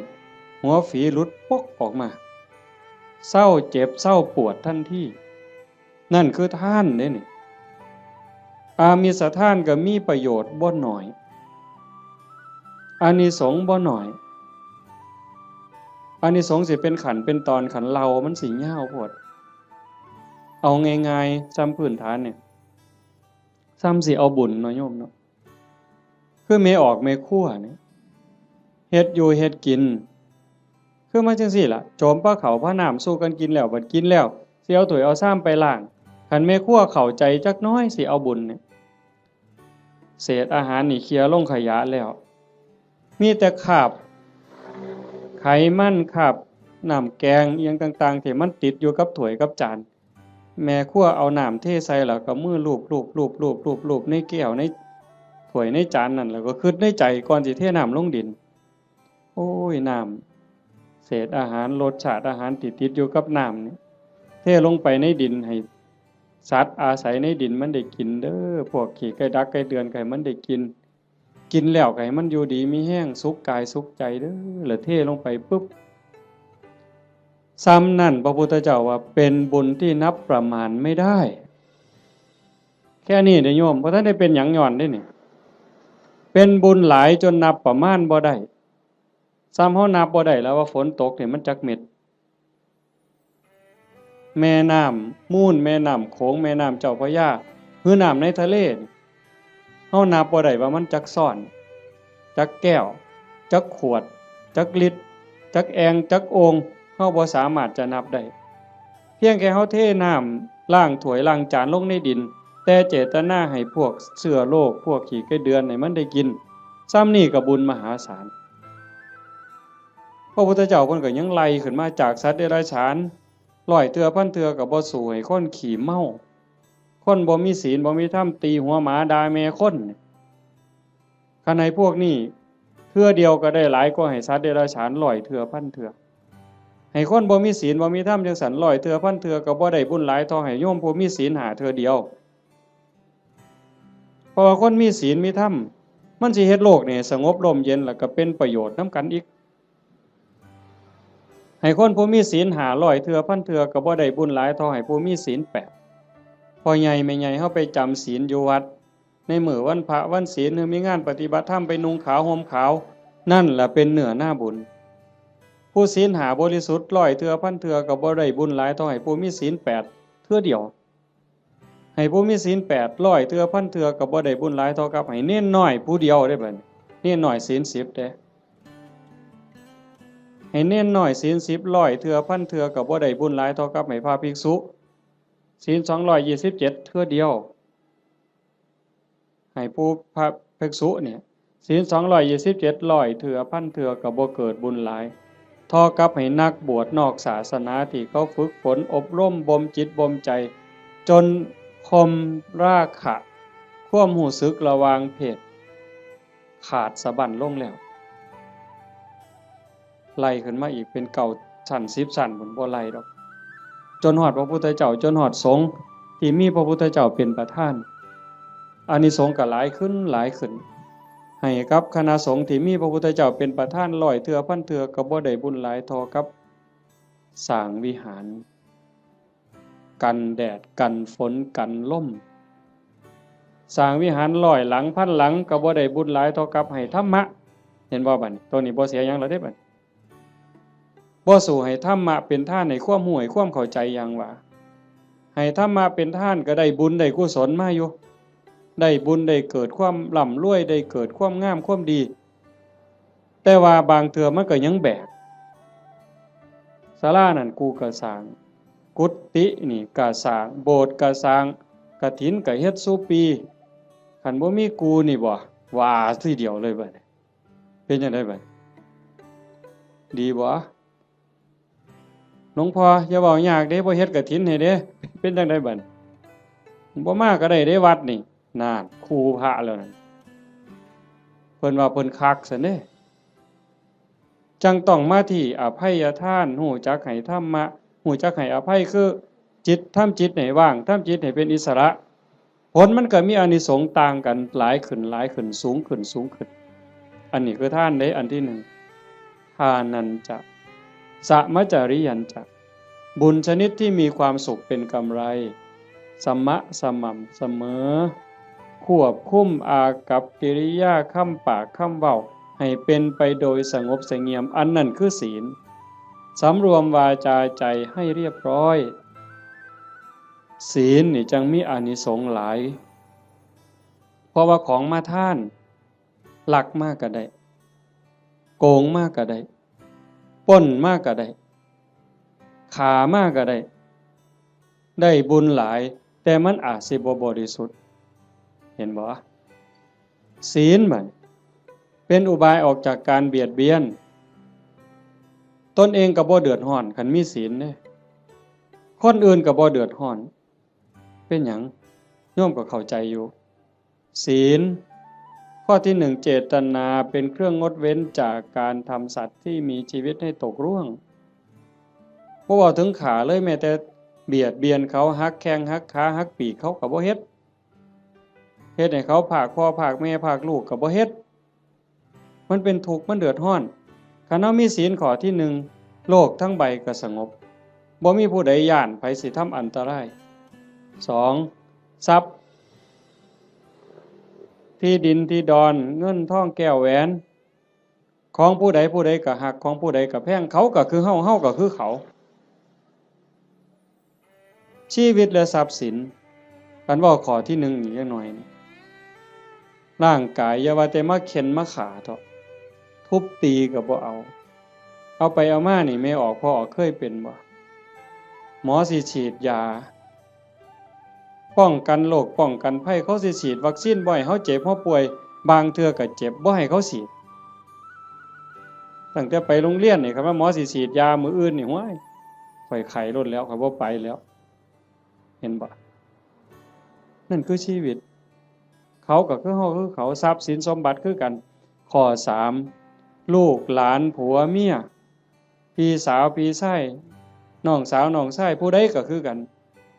หัวฝีหลุดปกออกมา เซาเจ็บ เซาปวดทันที นั่นคือทานเด้นี่ อามิสทานก็มีประโยชน์บ่น้อย อานิสงส์บ่น้อย อานิสงส์สิเป็นขั้นเป็นตอน คันเล่ามันสิยาวโพด เอาง่ายๆ ส่ำพื้นฐานเนี่ย ส่ำสิเอาบุญเนาะโยมเนาะ คือแม่ออกแม่ครัวเนี่ย เฮ็ดอยู่เฮ็ดกิน คือมาจั่งซี้ล่ะ โจมพาข้าวพาน้ำสู่กันกินแล้ว บัดกินแล้ว สิเอาถ้วยเอาชามไปล้าง คันแม่ครัวเข้าใจจักหน่อย สิเอาบุญเนี่ย เศษอาหารนี่เคลียร์ลงขยะแล้ว มีแต่คราบไขมัน คราบน้ำแกงอิหยังต่างๆ ที่มันติดอยู่กับถ้วยกับจาน แม่ครัวเอาน้ำเทใส่แล้วก็มือลูบๆๆๆๆในแก้ว ในถ้วยในจานนั่น แล้วก็คิดในใจก่อนสิเทน้ำลงดิน โอ้ย น้ำ เศษอาหาร รสชาติอาหารที่ติดอยู่กับน้ำนี่ เทลงไปในดิน ให้สัตว์อาศัยในดินมันได้กินเด้อ พวกขี้ไก่ดักไก่เดือนก็ให้มันได้กิน กินแล้วก็ให้มันอยู่ดีมีแฮง สุขกายสุขใจเด้อ แล้วเทลงไปปุ๊บ ส่ำนั่นพระพุทธเจ้าว่าเป็นบุญที่นับประมาณไม่ได้ แค่นี้เด้อโยม บ่ทันได้เป็นหยังย้อนเด้นี่ เป็นบุญหลายจนนับประมาณบ่ได้ ส่ำเฮานับบ่ได้แล้วว่าฝนตกนี่มันจักเม็ด แม่น้ำมูล แม่น้ำโขง แม่น้ำเจ้าพระยา หรือน้ำในทะเลนี่ เฮานับบ่ได้ว่ามันจักซ้อน จักแก้ว จักขวด จักลิตร จักแอ่ง จักโอ่ง เฮาบ่สามารถจะนับได้ เพียงแค่เฮาเทน้ำล้างถ้วยล้างจานลงในดิน แต่เจตนาให้พวกเชื้อโรค พวกขี้ไก่เดือนให้มันได้กิน ส่ำนี่ก็บุญมหาศาล พระพุทธเจ้าเพิ่นก็ยังไล่ขึ้นมาจากสัตว์เดรัจฉาน ร้อยเทื่อพันเทื่อก็บ่สู้ให้คนขี้เมา คนบ่มีศีลบ่มีธรรม ตีหัวหมาด่าแม่คน คันให้พวกนี้เทื่อเดียวก็ได้หลายกว่าให้สัตว์เดรัจฉานร้อยเทื่อพันเทื่อ ให้คนบ่มีศีลบ่มีธรรมจั่งซั้นร้อยเทื่อพันเทื่อก็บ่ได้บุญหลายเท่าให้โยมผู้มีศีลห้าเทื่อเดียว เพราะว่าคนมีศีลมีธรรม มันสิเฮ็ดโลกนี่สงบร่มเย็น แล้วก็เป็นประโยชน์นำกันอีก ให้คนผู้มีศีลห้าร้อยเทื่อพันเทื่อก็บ่ได้บุญหลายเท่าให้ผู้มีศีลแปด พ่อใหญ่แม่ใหญ่เฮาไปจำศีลอยู่วัด ในมื้อวันพระวันศีล หรือมีงานปฏิบัติธรรมไปนุ่งขาวห่มขาว นั่นล่ะเป็นเนื้อนาบุญ ผู้ศีลห้าบริสุทธิ์ร้อยเทื่อพันเทื่อก็บ่ได้บุญหลายเท่าให้ผู้มีศีลแปดเทื่อเดียว ให้ผู้มีศีลแปดร้อยเทื่อพันเทื่อก็บ่ได้บุญหลายเท่ากับให้เณรน้อยผู้เดียวเด้บัดนี้ เณรน้อยศีลสิบเด้ ให้เณรน้อยศีลสิบร้อยเทื่อพันเทื่อก็บ่ได้บุญหลายเท่ากับให้พระภิกษุ ศีลสองร้อยยี่สิบเจ็ดเทื่อเดียว ให้ผู้พระภิกษุเนี่ย ศีลสองร้อยยี่สิบเจ็ดร้อยเทื่อพันเทื่อก็บ่เกิดบุญหลาย เท่ากับให้นักบวชนอกศาสนาที่เขาฝึกฝนอบรมบ่มจิตบ่มใจ จนข่มราคะ ความรู้สึกระหว่างเพศ ขาดสะบั้นลงแล้ว ไล่ขึ้นมาอีกเป็นเก้าชั้นสิบชั้นพุ้น บ่ไล่ดอก จนฮอดพระพุทธเจ้า จนฮอดสงฆ์ที่มีพระพุทธเจ้าเป็นประธาน อานิสงส์ก็หลายขึ้นหลายขึ้น ให้กับคณะสงฆ์ที่มีพระพุทธเจ้าเป็นประธานร้อยเทื่อพันเทื่อก็บ่ได้บุญหลายเท่ากับสร้างวิหาร กันแดดกันฝนกันลม สร้างวิหารร้อยหลังพันหลังก็บ่ได้บุญหลายเท่ากับให้ธรรมะ เห็นบ่บัดนี้ ตัวนี้บ่เสียหยังแล้วเด้บัดนี้ บ่สู้ให้ธรรมะเป็นทานให้ความรู้ให้ความเข้าใจอย่างว่า ให้ธรรมะเป็นทานก็ได้บุญได้กุศลมาอยู่ ได้บุญได้เกิดความร่ำรวย ได้เกิดความงามความดี แต่ว่าบางเทื่อมันก็ยังแบก ศาลานั่นกูก็สร้าง กุฏินี่ก็สร้าง โบสถ์ก็สร้าง กฐินก็เฮ็ดซุปี คันบ่มีกูนี่บ่ ว่าทีเดียวเลยบัดนี้ เป็นจั่งใดบัดนี้ ดีบ่ หลวงพ่ออย่าเว้ายากเด้ บ่เฮ็ดกฐินให้เด้ เป็นจั่งใดบัดนี้ บ่มาก็ได้เด้วัดนี่ นั่น คู่พระแล้วนั่น เพิ่นว่าเพิ่นคักซั้นเด้ จั่งต้องมาที่อภัยทาน รู้จักให้ธรรมะ รู้จักให้อภัย คือจิต ทำจิตให้ว่าง ทำจิตให้เป็นอิสระ ผลมันก็มีอานิสงส์ต่างกัน หลายขึ้น หลายขึ้น สูงขึ้น สูงขึ้น อันนี้คือทานเด้ อันที่หนึ่ง ทานัญจะ สะมะจาริยัญจะ บุญชนิดที่มีความสุขเป็นกำไร สมะ สม่ำเสมอ ควบคุมอากัปกิริยา คำปาก คำเว้า ให้เป็นไปโดยสงบเสงี่ยม อันนั้นคือศีล สำรวมวาจาใจให้เรียบร้อย ศีลนี่จั่งมีอานิสงส์หลาย เพราะว่าของมาทาน ลักมาก็ได้ โกงมาก็ได้ ปล้นมาก็ได้ ฆ่ามาก็ได้ ได้บุญหลาย แต่มันอาจสิบ่บริสุทธิ์ เห็นบ่ ศีลบัดเป็นอุบายออกจากการเบียดเบียน ตนเองก็บ่เดือดร้อน คันมีศีลเด้ คนอื่นก็บ่เดือดร้อน เป็นหยัง โยมก็เข้าใจอยู่ ศีล ข้อที่หนึ่ง เจตนาเป็นเครื่องงดเว้นจากการทำสัตว์ที่มีชีวิตให้ตกร่วง บ่เว้าถึงฆ่าเลย แม้แต่เบียดเบียนเขา หักแข้งหักขา หักปีกเขาก็บ่เฮ็ด เฮ็ดให้เขาพรากพ่อพรากแม่พรากลูกก็บ่เฮ็ด มันเป็นทุกข์ มันเดือดร้อน คันเฮามีศีลข้อที่หนึ่ง โลกทั้งใบก็สงบ บ่มีผู้ใดย้านไผสิทำอันตราย สอง ทรัพย์ ที่ดินที่ดอน เงินทองแก้วแหวน ของผู้ใดผู้ใดก็ฮัก ของผู้ใดก็แพง เขาก็คือเฮา เฮาก็คือเขา ชีวิตและทรัพย์สิน คันเว้าข้อที่หนึ่งนี่จักหน่อยนี่ ร่างกายอย่าว่าแต่มาเฆ็่นมาฆ่าเถาะ ทุบตีก็บ่เอา เอาไปเอามานี่ แม่ออกพ่อออกเคยเป็นบ่ หมอสิฉีดยา ป้องกันโรคป้องกันภัย เขาสิฉีดวัคซีนบ่ให้เฮาเจ็บเฮาป่วย บางเทื่อก็เจ็บบ่ให้เขาฉีด ตั้งแต่ไปโรงเรียนนี่ คันว่าหมอสิฉีดยามื้ออื่นนี่ ห้วย ข้อยไข้โลดแล้ว ข้อยบ่ไปแล้ว เห็นบ่ นั่นคือชีวิต เขาก็คือเฮาคือเขา ทรัพย์สินสมบัติคือกัน ข้อสาม ลูกหลานผัวเมีย พี่สาวพี่ชาย น้องสาวน้องชาย ผู้ใดก็คือกัน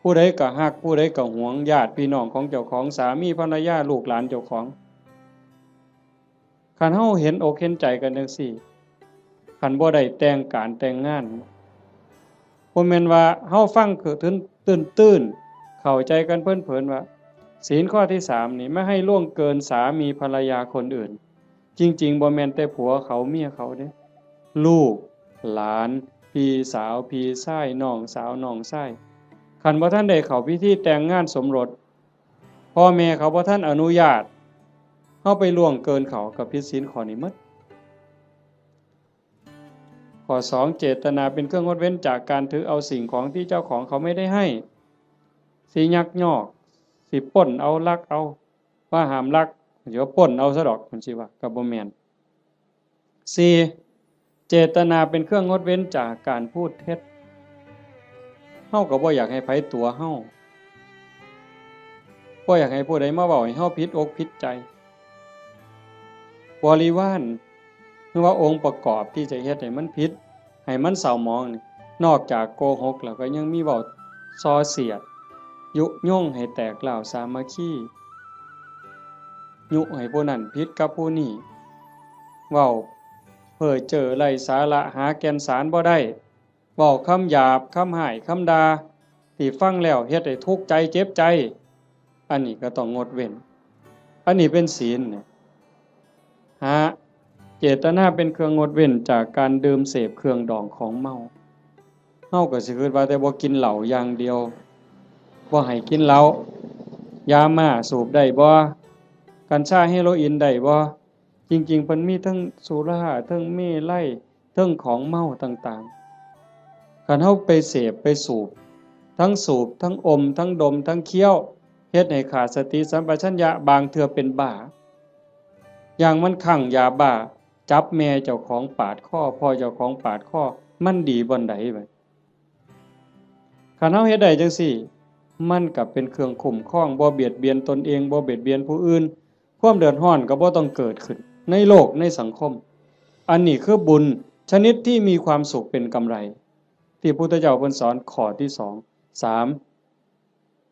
ผู้ใดก็ฮัก ผู้ใดก็หวง ญาติพี่น้องของเจ้าของ สามีภรรยา ลูกหลานเจ้าของ คันเฮาเห็นอกเห็นใจกันจั่งซี้ คันบ่ได้แต่งการแต่งงาน บ่แม่นว่าเฮาฟังคือตื้นๆ เข้าใจกันเพลินๆ ว่า ศีลข้อที่สามนี่ ไม่ให้ล่วงเกินสามีภรรยาคนอื่น จริงๆ บ่แม่นแต่ผัวเขาเมียเขาเด้ ลูก หลาน พี่สาว พี่ชาย น้องสาว น้องชาย คันบ่ทันได้เข้าพิธีแต่งงานสมรส พ่อแม่เขาบ่ทันอนุญาต เฮาไปล่วงเกินเขาก็ผิดศีลข้อนี้หมด ข้อสอง เจตนาเป็นเครื่องงดเว้นจากการถือเอาสิ่งของที่เจ้าของเขาไม่ได้ให้ สิยักยอก สิปล้นเอา ลักเอา ว่าห้ามลัก เดี๋ยวปล้นเอาซะดอก มันสิว่า ก็บ่แม่น สี่ เจตนาเป็นเครื่องงดเว้นจากการพูดเท็จ เฮาก็บ่อยากให้ไผตั๋วเฮา บ่อยากให้ผู้ใดมาเว้าให้เฮาผิดอกผิดใจ บริวาร หรือว่าองค์ประกอบที่จะเฮ็ดให้มันผิด ให้มันเศร้าหมองนี่ นอกจากโกหกแล้วก็ยังมีเว้าส่อเสียด ยุยงให้แตกร้าวสามัคคี ยุให้ผู้นั้นผิดกับผู้นี้ เว้าเพ้อเจ้อไร้สาระ หาแก่นสารบ่ได้ เว้าคำหยาบ คำฮ้าย คำด่า ที่ฟังแล้วเฮ็ดให้ทุกข์ใจเจ็บใจ อันนี้ก็ต้องงดเว้น อันนี้เป็นศีลเนี่ย ห้า เจตนาเป็นเครื่องงดเว้นจากการดื่มเสพเครื่องดองของเมา เฮาก็สิคิดว่าแต่บ่กินเหล้าอย่างเดียว บ่ให้กินเหล้า ยาม่าสูบได้บ่ กัญชาเฮโรอีนได้บ่ จริงๆ เพิ่นมีทั้งสุรา ทั้งเมรัย ทั้งของเมาต่างๆ คันเฮาไปเสพไปสูบ ทั้งสูบ ทั้งอม ทั้งดม ทั้งเคี้ยว เฮ็ดให้ขาดสติสัมปชัญญะ บางเทื่อเป็นบ้า อย่างมันคลั่งยาบ้า จับแม่เจ้าของปาดคอ พ่อเจ้าของปาดคอ มันดีบ่อนใดบัด คันเฮาเฮ็ดได้จั่งซี้ มันก็เป็นเครื่องคุ้มครอง บ่เบียดเบียนตนเอง บ่เบียดเบียนผู้อื่น ความเดือดร้อนก็บ่ต้องเกิดขึ้น ในโลกในสังคม อันนี้คือบุญชนิดที่มีความสุขเป็นกำไร ที่พุทธเจ้าเพิ่นสอนข้อที่สอง สาม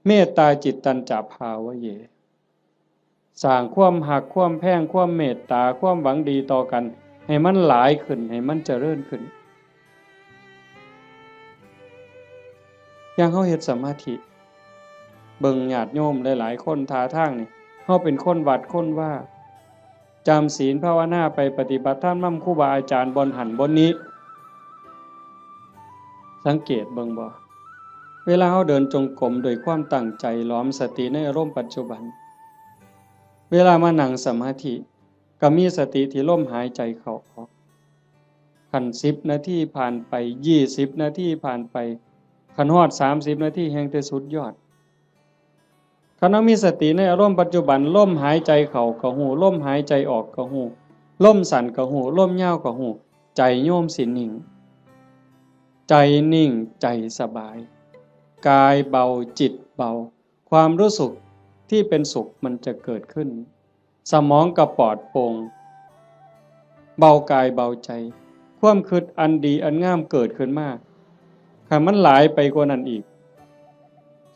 เมตตาจิตตัญจะภาวะเย สร้างความฮัก ความแพง ความเมตตา ความหวังดีต่อกัน ให้มันหลายขึ้น ให้มันเจริญขึ้น อย่างเฮาเฮ็ดสมาธิ เบิ่งญาติโยมหลายๆ คนท่าทางนี่ เฮาเป็นคนวัดคนวา จำศีลภาวนาไป ปฏิบัติธรรมนำครูบาอาจารย์บ่อนหั้นบ่อนนี้ สังเกตเบิ่งบ่ เวลาเฮาเดินจงกรมด้วยความตั้งใจ หลอมสติในอารมณ์ปัจจุบัน เวลามานั่งสมาธิ ก็มีสติที่ลมหายใจเข้าออก คันสิบนาทีผ่านไป ยี่สิบนาทีผ่านไป คันฮอดสามสิบนาทีแฮ่งแต่สุดยอด คันเฮามีสติในอารมณ์ปัจจุบัน ลมหายใจเข้าก็ฮู้ ลมหายใจออกก็ฮู้ ลมสั้นก็ฮู้ ลมยาวก็ฮู้ ใจโยมสินิ่ง ใจนิ่ง ใจสบาย กายเบา จิตเบา ความรู้สึกที่เป็นสุขมันจะเกิดขึ้น สมองก็ปลอดโปร่ง เบากายเบาใจ ความคิดอันดีอันงามเกิดขึ้นมา คันมันหลายไปกว่านั้นอีก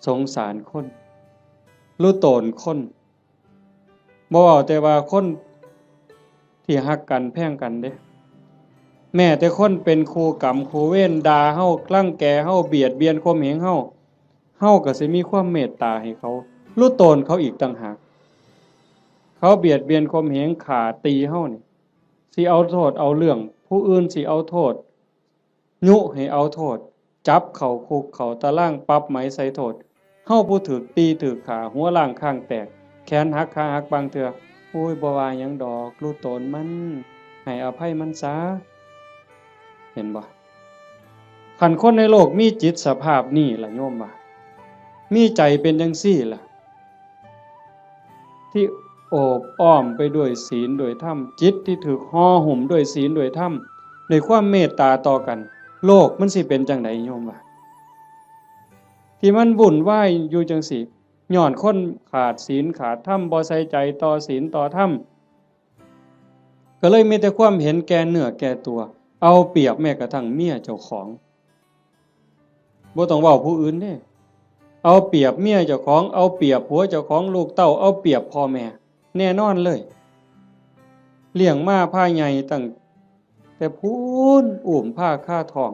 สงสารคน รู้ตนคน บ่เว้าแต่ว่าคนที่ฮักกันแพงกันเด้ แม้แต่คนเป็นคู่กรรมคู่เวร ด่าเฮา รังแกเฮา เบียดเบียนข่มเหงเฮา เฮาก็สิมีความเมตตาให้เขา รู้ตนเขาอีกต่างหาก เขาเบียดเบียนข่มเหง ฆ่าตีเฮานี่ สิเอาโทษเอาเรื่อง ผู้อื่นสิเอาโทษ ยุให้เอาโทษ จับเข้าคุกเข้าตาราง ปรับไหมใส่โทษ เฮาผู้ถูกตีถูกฆ่า หัวล้างคางแตก แขนหักขาหักบางเทื่อ โอ้ย บ่ว่าหยังดอก รู้ตนมัน ให้อภัยมันซะ เห็นบ่ คันคนในโลกมีจิตสภาพนี้ล่ะโยมว่า มีใจเป็นจังซี่ล่ะ ที่โอบอ้อมไปด้วยศีลด้วยธรรม จิตที่ถูกห่อหุ้มด้วยศีลด้วยธรรม ด้วยความเมตตาต่อกัน โลกมันสิเป็นจังใดโยมว่า ที่มันวุ่นวายอยู่จังซี่ ย้อนคนขาดศีลขาดธรรม บ่ใส่ใจต่อศีลต่อธรรม ก็เลยมีแต่ความเห็นแก่เนื้อแก่ตัว เอาเปรียบแม้กระทั่งเมียเจ้าของ บ่ต้องเว้าผู้อื่นเด้ เอาเปรียบเมียเจ้าของ เอาเปรียบผัวเจ้าของ ลูกเต้า เอาเปรียบพ่อแม่ แน่นอนเลย เลี้ยงมาพาใหญ่ตั้งแต่พู้น อุ้มพาคาท้อง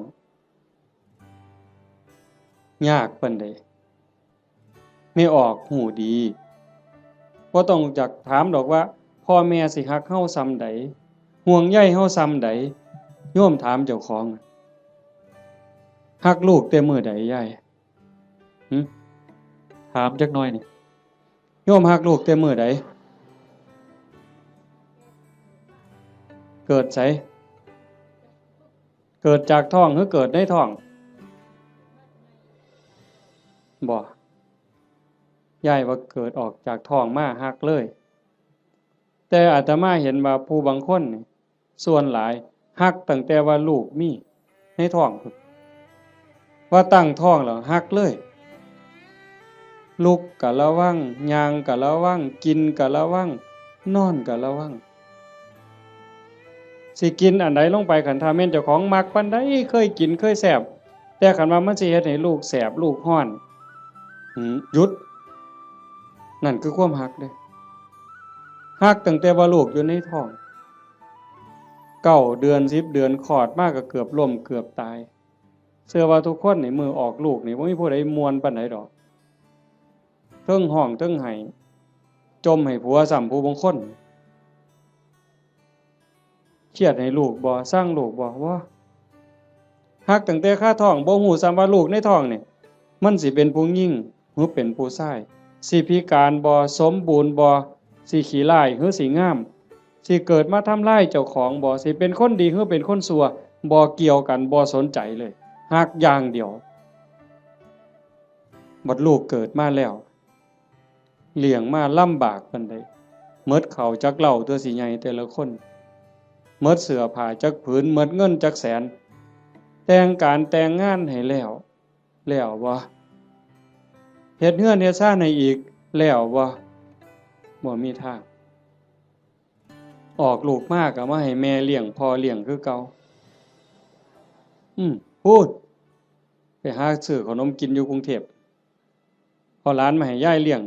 ยากปานใด แม่ออกฮู้ดี บ่ต้องอยากถามดอกว่า พ่อแม่สิฮักเฮาส่ำใด ห่วงใยเฮาส่ำใด โยมถามเจ้าของ ฮักลูกแต่มื้อใดยาย หึ ถามจักหน่อยนี่ โยมฮักลูกแต่มื้อใด เกิดไส เกิดจากท้องหรือเกิดในท้อง บ่ ยายว่าเกิดออกจากท้องมาฮักเลย แต่อาตมาเห็นว่าผู้บางคนนี่ ส่วนหลายฮักตั้งแต่ว่าลูกมีในท้องพุ้น ว่าตั้งท้องแล้วฮักเลย ลุกก็ระวัง ย่างก็ระวัง กินก็ระวัง นอนก็ระวัง สิกินอันใดลงไป คันถ้าแม่นเจ้าของมักปานใด เคยกินเคยแซ่บ แต่คันว่ามันสิเฮ็ดให้ลูกแสบลูกร้อน หืม หยุด นั่นคือความฮักเด้ ฮักตั้งแต่ว่าลูกอยู่ในท้อง เก้าเดือน สิบเดือน คลอดมาก็เกือบล้มเกือบตาย เชื่อว่าทุกคนนี่มื้อออกลูกนี่บ่มีผู้ใดม่วนปานใดดอก เทิงฮ้องเทิงไห้ จ่มให้ผัวซ้ำผู้บางคน เครียดให้ลูกบ่ ซังลูกบ่ บ่ ฮักตั้งแต่คาท้อง บ่ฮู้ซ้ำว่าลูกในท้องนี่ มันสิเป็นผู้หญิงหรือเป็นผู้ชาย สิพิการบ่ สมบูรณ์บ่ สิขี้ร้ายหรือสิงาม สิเกิดมาทำลายเจ้าของบ่ สิเป็นคนดีหรือเป็นคนชั่ว บ่เกี่ยวกัน บ่สนใจเลย ฮักอย่างเดียว บัดลูกเกิดมาแล้ว เลี้ยงมาลำบากปานใด หมดข้าวจักเล่าตัวสิใหญ่แต่ละคน หมดเสื้อผ้าจักผืน หมดเงินจักแสน แต่งการแต่งงานให้แล้ว แล้วบ่ เฮ็ดเฮือนเฮ็ดซานให้อีก แล้วบ่ บ่มีทาง ออกลูกมาก็มาให้แม่เลี้ยงพ่อเลี้ยงคือเก่า อืม พูด ไปหาซื้อขนมกินอยู่กรุงเทพฯ เอาหลานมาให้ยายเลี้ยง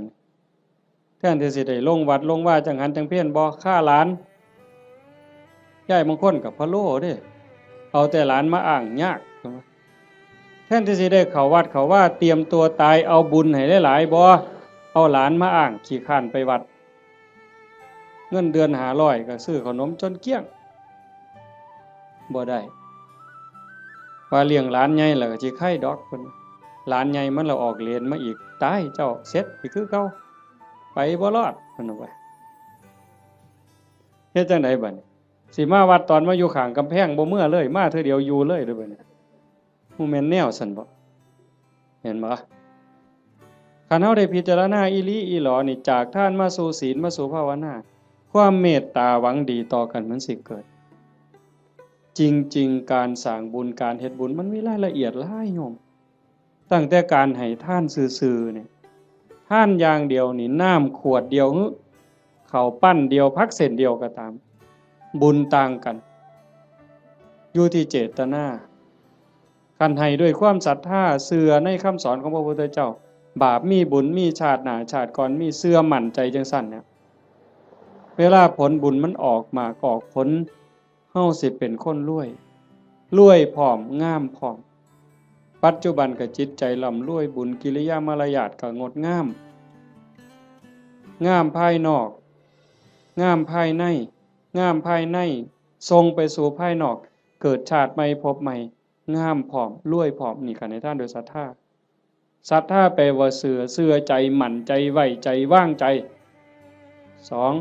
แทนที่สิได้ลงวัดลงวาจังหันจังเพลบ่ ฆ่าหลาน ยายบางคนก็พะโล้เด้ เอาแต่หลานมาอ้างยาก แทนที่สิได้เข้าวัดเข้าวา เตรียมตัวตาย เอาบุญให้หลายๆ บ่ เอาหลานมาอ้าง ขี้คร้านไปวัด เงินเดือนห้าร้อยก็ซื้อขนมจนเกลี้ยง บ่ได้ ว่าเลี้ยงหลานใหญ่แล้วก็สิไคดอกเพิ่น หลานใหญ่มันละออกเลนมาอีก ตายเจ้า เสร็จอีกคือเก่า ไปบ่รอดเพิ่นว่า เฮ็ดจั่งใดบัดนี้ สิมาวัดตอนมาอยู่ข้างกำแพงบ่เมือเลย มาเทื่อเดียวอยู่เลยเด้อบัดนี้ บ่แม่นแนวซั่นบ่ เห็นบ่ คันเฮาได้พิจารณาอีหลีอีหลอนี่ จากทานมาสู่ศีลมาสู่ภาวนา ความเมตตาหวังดีต่อกันมันสิเกิด จริงๆ การสร้างบุญการเฮ็ดบุญมันมีรายละเอียดหลายโยม ตั้งแต่การให้ทานซื่อๆ นี่ ทานอย่างเดียวนี่ น้ำขวดเดียวหรือ ข้าวปั้นเดียว ผักเส้นเดียวก็ตาม บุญต่างกัน อยู่ที่เจตนา คันให้ด้วยความศรัทธา เชื่อในคำสอนของพระพุทธเจ้า บาปมีบุญมี ชาติหน้าชาติก่อนมี เชื่อมั่นใจจั่งซั่นเนี่ย เวลาผลบุญมันออกหมากออกผล เฮาสิเป็นคนรวย รวยพร้อม งามพร้อม ปัจจุบันก็จิตใจร่ำรวย บุญกิริยามารยาทก็งดงาม งามภายนอก งามภายใน งามภายใน ส่งไปสู่ภายนอก เกิดชาติใหม่ภพใหม่ งามพร้อม รวยพร้อม นี่ก็ให้ทานด้วยศรัทธา ศรัทธาแปลว่าเชื่อ เชื่อใจ มั่นใจ ไว้ใจ วางใจ สอง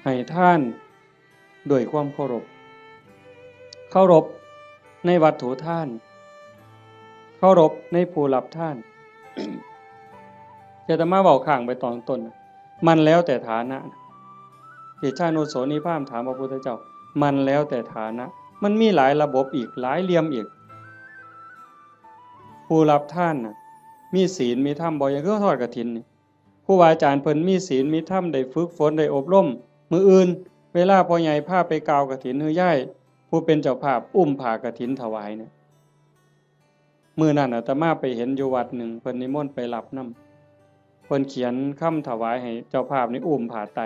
ให้ทานด้วยความเคารพ เคารพในวัตถุทาน เคารพในผู้รับทาน อาตมาเว้าค้างไปตอนต้น มันแล้วแต่ฐานะ เดชานุโสนีพราหมณ์ถามพระพุทธเจ้า มันแล้วแต่ฐานะ มันมีหลายระบบอีก หลายเหลี่ยมอีก ผู้รับทานน่ะ มีศีลมีธรรมบ่ อย่างคือทอดกฐินนี่ ครูบาอาจารย์เพิ่นมีศีลมีธรรม ได้ฝึกฝน ได้อบรม มื้ออื่น เวลาพ่อใหญ่พาไปกล่าวกฐิน หรือยายผู้เป็นเจ้าภาพอุ้มผ้ากฐินถวายเนี่ย มื้อนั้นอาตมาไปเห็นอยู่วัดหนึ่ง เพิ่นนิมนต์ไปรับนำ เพิ่นเขียนคำถวายให้เจ้าภาพนี่อุ้มผ้าไตร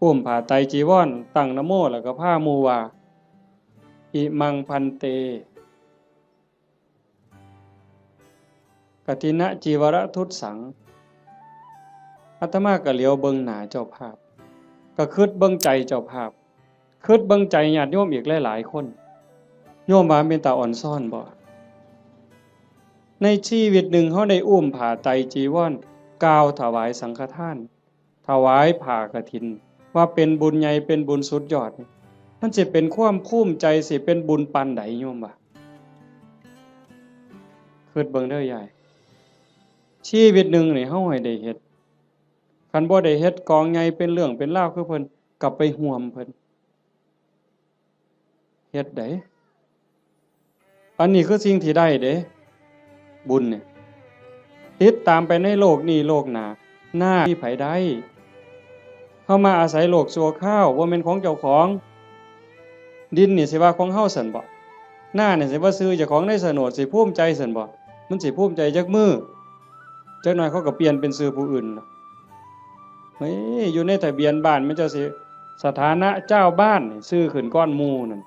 อุ้มผ้าไตรจีวร ตั้งนะโม แล้วก็พาหมู่ว่า อิมังพันเต กฐินจีวรทุตสัง อาตมาก็เหลียวเบิ่งหน้าเจ้าภาพ ก็คิดเบิ่งใจเจ้าภาพ คิดเบิ่งใจญาติโยมอีกหลายๆ คน โยมว่าเป็นตาอ่อนซ้อนบ่ ในชีวิตหนึ่งเฮาได้อุ้มผ้าไตรจีวร กล่าวถวายสังฆทาน ถวายผ้ากฐิน ว่าเป็นบุญใหญ่ เป็นบุญสุดยอด มันสิเป็นความภูมิใจ สิเป็นบุญปานใดโยมว่า คิดเบิ่งเด้อยาย ชีวิตหนึ่งนี่เฮาให้ได้เฮ็ด คันบ่ได้เฮ็ดกองใหญ่เป็นเรื่องเป็นราวคือเพิ่น ก็ไปห่วมเพิ่น เฮ็ดได้ อันนี้คือสิ่งที่ได้เด้ บุญเนี่ย ติดตามไปในโลกนี้โลกหน้า หน้ามีไผได้ เฮามาอาศัยโลกชั่วคราว บ่แม่นของเจ้าของ ดินนี่สิว่าของเฮาซั่นบ่ หน้านี่สิว่าชื่อเจ้าของในโฉนด สิภูมิใจซั่นบ่ มันสิภูมิใจจักมื้อ จักหน่อยเขาก็เปลี่ยนเป็นชื่อผู้อื่นล่ะ เฮ้ย อยู่ในทะเบียนบ้านมันเจ้าสิ สถานะเจ้าบ้านนี่ชื่อขึ้นก่อนหมู่นั่น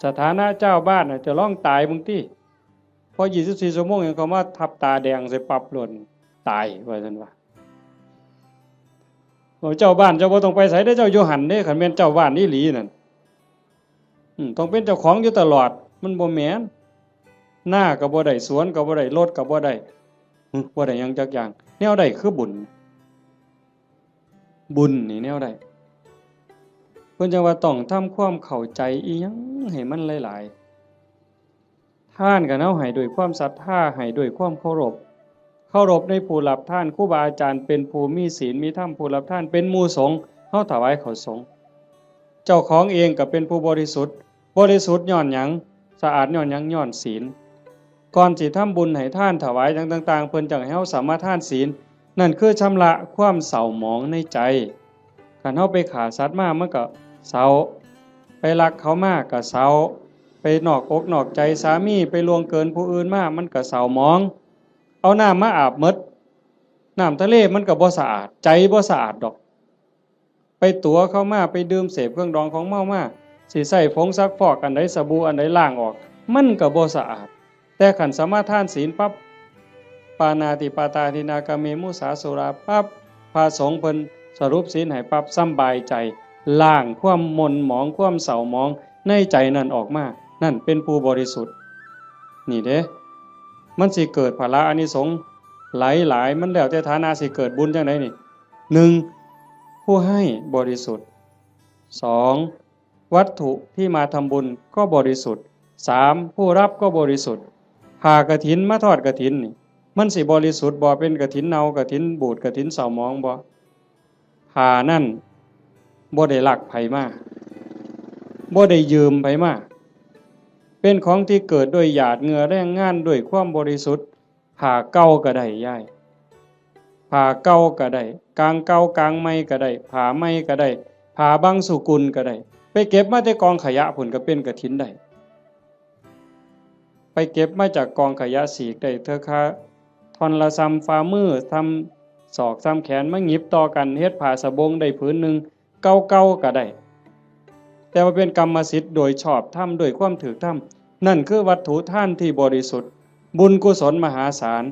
สถานะเจ้าบ้านน่ะ จะลองตายเบิ่งติ พอยี่สิบสี่ชั่วโมงหยังเขามาทับตาแดงใส่ปั๊บโลด ตายว่าซั่นว่า โอ้ เจ้าบ้านเจ้าบ่ต้องไปไสเด้อ เจ้าอยู่หั่นเด้ คันแม่นเจ้าบ้านอีหลีนั่น อืม ต้องเป็นเจ้าของอยู่ตลอด มันบ่แม่น นาก็บ่ได้ สวนก็บ่ได้ รถก็บ่ได้ อืม บ่ได้หยังจักอย่าง แนวใดคือบุญ บุญนี่แนวใด เพิ่นจั่งว่าต้องทำความเข้าใจอีหยังให้มันหลายๆ ทานก็เฮาให้ด้วยความศรัทธา ให้ด้วยความเคารพ เคารพในผู้รับทาน ครูบาอาจารย์เป็นผู้มีศีลมีธรรม ผู้รับทานเป็นหมู่สงฆ์ เฮาถวายข้าวสงฆ์ เจ้าของเองก็เป็นผู้บริสุทธิ์ บริสุทธิ์ย้อนหยัง สะอาดย้อนหยัง ย้อนศีล ก่อนสิทำบุญให้ทานถวายหยังต่างๆ เพิ่นจั่งให้เฮาสมาทานศีล นั่นคือชำระความเศร้าหมองในใจ คันเฮาไปฆ่าสัตว์มามันก็เศร้า ไปลักเขามาก็เศร้า ไปนอกอกนอกใจสามี ไปล่วงเกินผู้อื่นมา มันก็เศร้าหมอง เอาน้ำมาอาบหมด น้ำทะเลมันก็บ่สะอาด ใจบ่สะอาดดอก ไปตั๋วเขามา ไปดื่มเสพเครื่องดองของเมามา สิใช้ผงซักฟอกอันใด สบู่อันใดล้างออก มันก็บ่สะอาด แต่คันสมาทานศีลปั๊บ ปาณาติปาตาทินนา กาเม มุสา สุราปั๊บ พระสงฆ์เพิ่นสรุปศีลให้ปั๊บ สำบายใจ ล้างความหม่นหมอง ความเศร้าหมองในใจนั่นออกมา ใน นั่นเป็นผู้บริสุทธิ์ นี่เด้ มันสิเกิดผละอานิสงส์หลายๆ มันแล้วแต่ฐานะสิเกิดบุญจังไดนี่ หนึ่ง ผู้ให้บริสุทธิ์ สอง วัตถุที่มาทำบุญก็บริสุทธิ์ สาม ผู้รับก็บริสุทธิ์ ผ้ากฐินมาทอดกฐินนี่ มันสิบริสุทธิ์บ่ เป็นกฐินเน่ากฐินบูดกฐินเศร้าหมองบ่ ผ้านั่นบ่ได้ลักไผมา บ่ได้ยืมไผมา เป็นของที่เกิดด้วยหยาดเหงื่อแรงงานด้วยความบริสุทธิ์ ผ้าเก่าก็ได้ยาย ผ้าเก่าก็ได้ กางเก่ากางใหม่ก็ได้ ผ้าใหม่ก็ได้ ผ้าบางสุกุลก็ได้ ไปเก็บมาแต่กองขยะพุ้นก็เป็นกฐินได้ ไปเก็บมาจากกองขยะสีกได้เทื่อคาท่อนละส่ำฝ่ามือ ส่ำศอก ส่ำแขน มาหยิบต่อกันเฮ็ดผ้าสบงได้ผืนหนึ่ง เก่าๆก็ได้ แต่ว่าเป็นกรรมสิทธิ์โดยชอบธรรม ด้วยความถูกธรรม นั่นคือวัตถุทานที่บริสุทธิ์ บุญกุศลมหาศาล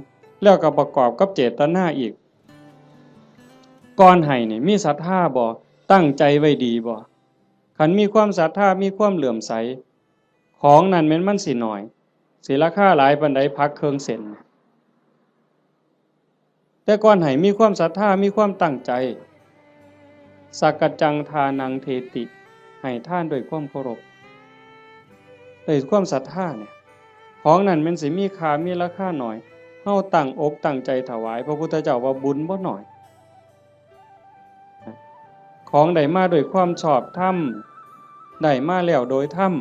แล้วก็ประกอบกับเจตนาอีก ก่อนให้นี่มีศรัทธาบ่ ตั้งใจไว้ดีบ่ คันมีความศรัทธา มีความเหลื่อมใส ของนั่นแม่นมันสิน้อย สิราคาหลายปานใด ผักเครื่องเส้น แต่ก่อนให้มีความศรัทธา มีความตั้งใจ สักกัจจังทานังเทติ ให้ทานด้วยความเคารพ ด้วยความศรัทธาเนี่ย ของนั่นแม่นสิมีค่า มีราคาน้อย เฮาตั้งอกตั้งใจถวาย พระพุทธเจ้าว่าบุญบ่น้อย ของได้มาด้วยความชอบธรรม ได้มาแล้วโดยธรรม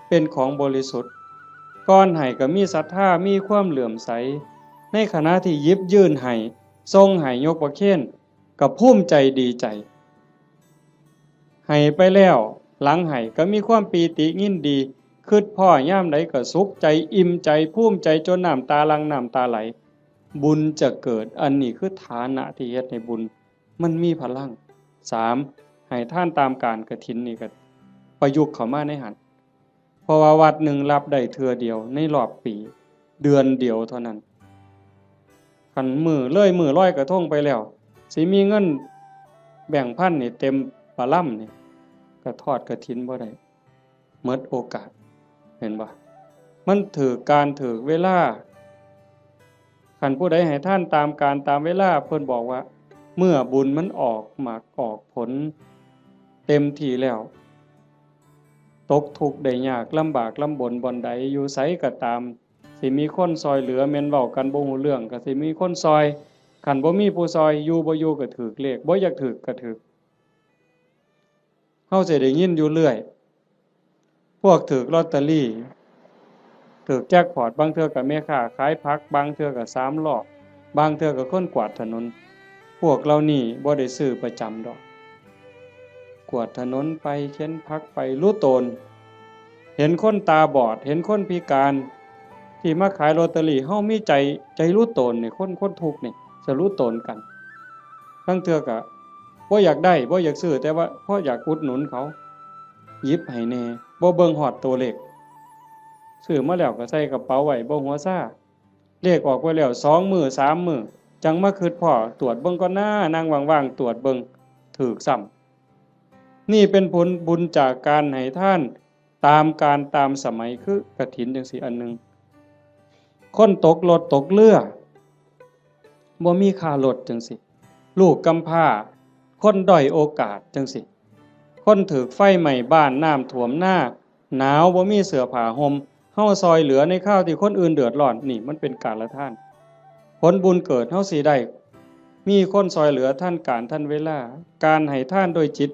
เป็นของบริสุทธิ์ ก่อนให้ก็มีศรัทธา มีความเหลื่อมใส ในขณะที่หยิบยื่นให้ ส่งให้ ยกประเคน ก็ภูมิใจดีใจ ให้ไปแล้ว หลังให้ก็มีความปีติยินดี คิดพ้อยามใดก็สุขใจ อิ่มใจ ภูมิใจ จนน้ำตาหลั่ง น้ำตาไหล บุญจะเกิด อันนี้คือฐานะที่เฮ็ดให้บุญมันมีพลัง สาม ให้ทานตามการกฐินนี่ก็ประยุกต์เข้ามาในหั้น เพราะว่าวัดหนึ่งรับได้เทื่อเดียวในรอบปี เดือนเดียวเท่านั้น คันมื้อเลยมื้อลอยกระทงไปแล้ว สิมีเงินแบงค์พันนี่เต็มปะลำนี่ ก็ทอดกฐินบ่ได้ หมดโอกาส เห็นบ่ มันถืกการถืกเวลา คันผู้ใดให้ทานตามการตามเวลา เพิ่นบอกว่า เมื่อบุญมันออกหมากออกผลเต็มที่แล้ว ตกทุกข์ได้ยากลำบากลำบนบ่อนใด อยู่ไสก็ตาม สิมีคนซอยเหลือ แม่นเว้ากันบ่ฮู้เรื่อง ก็สิมีคนซอย คันบ่มีผู้ซอย อยู่บ่อยู่ก็ถืกเลข บ่อยากถืกก็ถืก เฮาสิได้ยินอยู่เรื่อย พวกถืกลอตเตอรี่ ถืกแจ็คพอต บางเทื่อก็แม่ค้าขายผัก บางเทื่อก็สามล้อ บางเทื่อก็คนกวาดถนน พวกเหล่านี้บ่ได้ซื้อประจำดอก กวาดถนนไป เข็นผักไป หลู่ตน เห็นคนตาบอด เห็นคนพิการ ที่มาขายลอตเตอรี่ เฮามีใจ ใจหลู่ตนนี่ คน คนทุกข์นี่ จะหลู่ตนกัน ลางเทื่อก็บ่อยากได้ บ่อยากซื้อ แต่ว่าพออยากอุดหนุนเขา หยิบให้แหน่ บ่เบิ่งฮอดตัวเลข ซื้อมาแล้วก็ใส่กระเป๋าไว้ บ่หัวซา เลขออกไปแล้ว สองมื้อ สามมื้อ จั่งมาคิดพ้อ ตรวจเบิ่งก่อนนะ นั่งว่างๆ ตรวจเบิ่ง ถืกซ้ำ นี่เป็นผลบุญจากการให้ทานตามกาลตามสมัย คือกฐินจั่งซี้อันหนึ่ง คนตกรถตกเรือ บ่มีค่ารถจั่งซี้ ลูกกำพร้า คนด้อยโอกาสจั่งซี้ คนถืกไฟไหม้บ้าน น้ำท่วมนา หนาวบ่มีเสื้อผ้าห่ม เฮาซอยเหลือในคราวที่คนอื่นเดือดร้อน นี่มันเป็นการละทาน ผลบุญเกิดเฮาสิได้ มีคนซอยเหลือทันการทันเวลา การให้ทานโดยจิต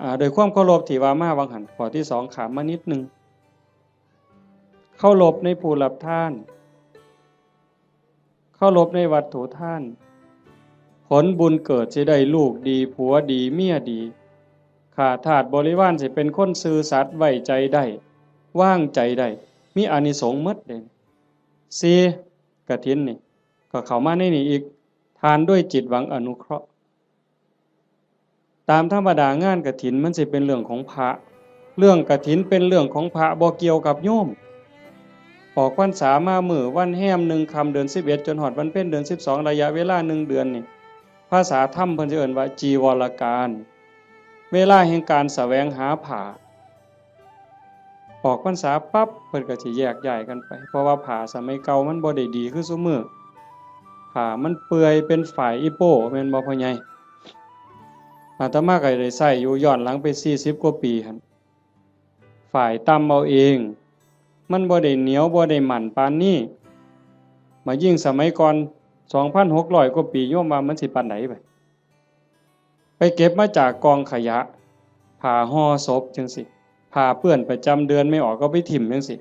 อ่า โดยความเคารพที่ว่ามาหว่างหั้น ข้อที่สองข้ามมานิดหนึ่ง เคารพในผู้รับทาน เคารพในวัตถุทาน ผลบุญเกิดสิได้ลูกดี ผัวดี เมียดี ข้าทาสบริวารสิเป็นคนซื่อสัตย์ ไว้ใจได้ วางใจได้ มีอานิสงส์หมดเด้ สี่ กฐินนี่ ก็เข้ามาในนี่อีก ทานด้วยจิตหวังอนุเคราะห์ ตามธรรมดางานกฐินมันสิเป็นเรื่องของพระ เรื่องกฐินเป็นเรื่องของพระ บ่เกี่ยวกับโยม ออกพรรษามามื้อวันแฮมหนึ่งค่ำเดือนสิบเอ็ด จนฮอดวันเพ็ญเดือนสิบสอง ระยะเวลาหนึ่งเดือนนี่ ภาษาธรรมเพิ่นสิเอิ้นว่าจีวรกาล เวลาแห่งการแสวงหาผ้า ออกพรรษาปั๊บเพิ่นก็สิแยกย้ายกันไป เพราะว่าผ้าสมัยเก่ามันบ่ได้ดีคือซุมื้อ ผ้ามันเปื่อยเป็นฝ้ายอีโป้ แม่นบ่พ่อใหญ่ อาตมาก็ได้ใช้อยู่ย้อนหลังไปสี่สิบกว่าปีหั่น ฝ้ายตำเอาเอง มันบ่ได้เหนียวบ่ได้มั่นปานนี้ มายิ่งสมัยก่อน สองพันหกร้อยกว่าปี โยมว่ามันสิปานใดบัด ไปเก็บมาจากกองขยะ ผ้าห่อศพจั่งซี้ ผ้าเปื้อนประจำเดือนไม่ออกก็ไปถิ่มจั่งซี้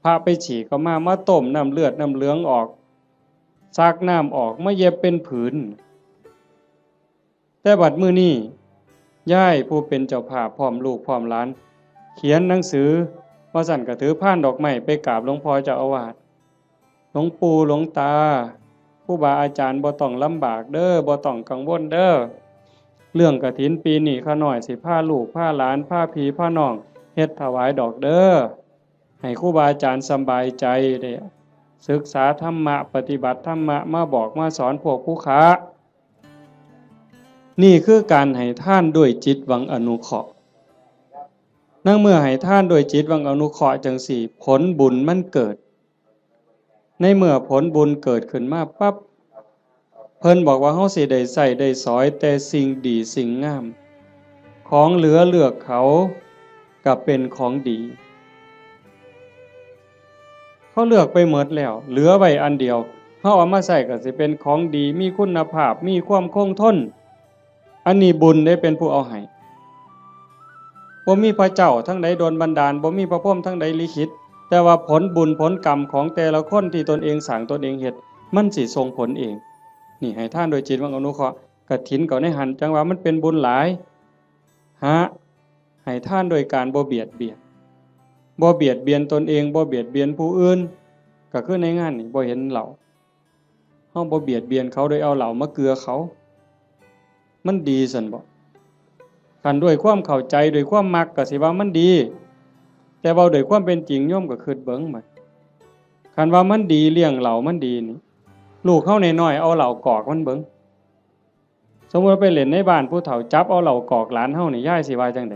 พระไปฉี่ก็มา มาต้มน้ำเลือดน้ำเหลืองออก ซักน้ำออก มาเย็บเป็นผืน แต่บัดมื้อนี้ ยายผู้เป็นเจ้าภาพพร้อมลูกพร้อมหลาน เขียนหนังสือ ว่าซั่นก็ถือพานดอกไม้ไปกราบหลวงพ่อเจ้าอาวาส หลวงปู่หลวงตา ครูบาอาจารย์บ่ต้องลำบากเด้อ บ่ต้องกังวลเด้อ เรื่องกฐินปีนี้ข้าน้อยสิพาลูกพาหลาน พาพี่พาน้องเฮ็ดถวายดอกเด้อ ให้ครูบาอาจารย์สำบายใจ ได้ศึกษาธรรมะ ปฏิบัติธรรมะ มาบอกมาสอนพวกผู้ค้า นี่คือการให้ทานด้วยจิตหวังอนุเคราะห์ ในเมื่อให้ทานด้วยจิตหวังอนุเคราะห์จั่งซี้ ผลบุญมันเกิด ในเมื่อผลบุญเกิดขึ้นมาปั๊บ เพิ่นบอกว่าเฮาสิได้ใช้ได้สอยแต่สิ่งดีสิ่งงาม ของเหลือเลือกเขาก็เป็นของดี เขาเลือกไปหมดแล้ว เหลือไว้อันเดียว เฮาเอามาใช้ก็สิเป็นของดี มีคุณภาพ มีความคงทน อันนี้บุญได้เป็นผู้เอาให้ บ่มีพระเจ้าทั้งใดดลบันดาล บ่มีพระพรหมทั้งใดลิขิต แต่ว่าผลบุญผลกรรมของแต่ละคนที่ตนเองสร้างตนเองเฮ็ด มันสิส่งผลเอง นี่ให้ทานโดยจิตหวังอนุเคราะห์ กฐินก็ในหัน จั่งว่ามันเป็นบุญหลาย หา ให้ทานโดยการบ่เบียดเบียน บ่เบียดเบียนตนเอง บ่เบียดเบียนผู้อื่น ก็คือในงานนี่บ่เห็นเหล้า เฮาบ่เบียดเบียนเขาโดยเอาเหล้ามาเกลือเขา มันดีซั่นบ่ คันด้วยความเข้าใจ ด้วยความมักก็สิว่ามันดี แต่เว้าด้วยความเป็นจริง โยมก็คิดเบิ่งบัด คันว่ามันดี เลี้ยงเหล้ามันดีนี่ ลูกเฮาน้อยๆ เอาเหล้ากอกมันเบิ่ง สมมุติว่าไปเล่นในบ้านผู้เฒ่า จับเอาเหล้ากอกหลานเฮานี่ ยายสิว่าจั่งใด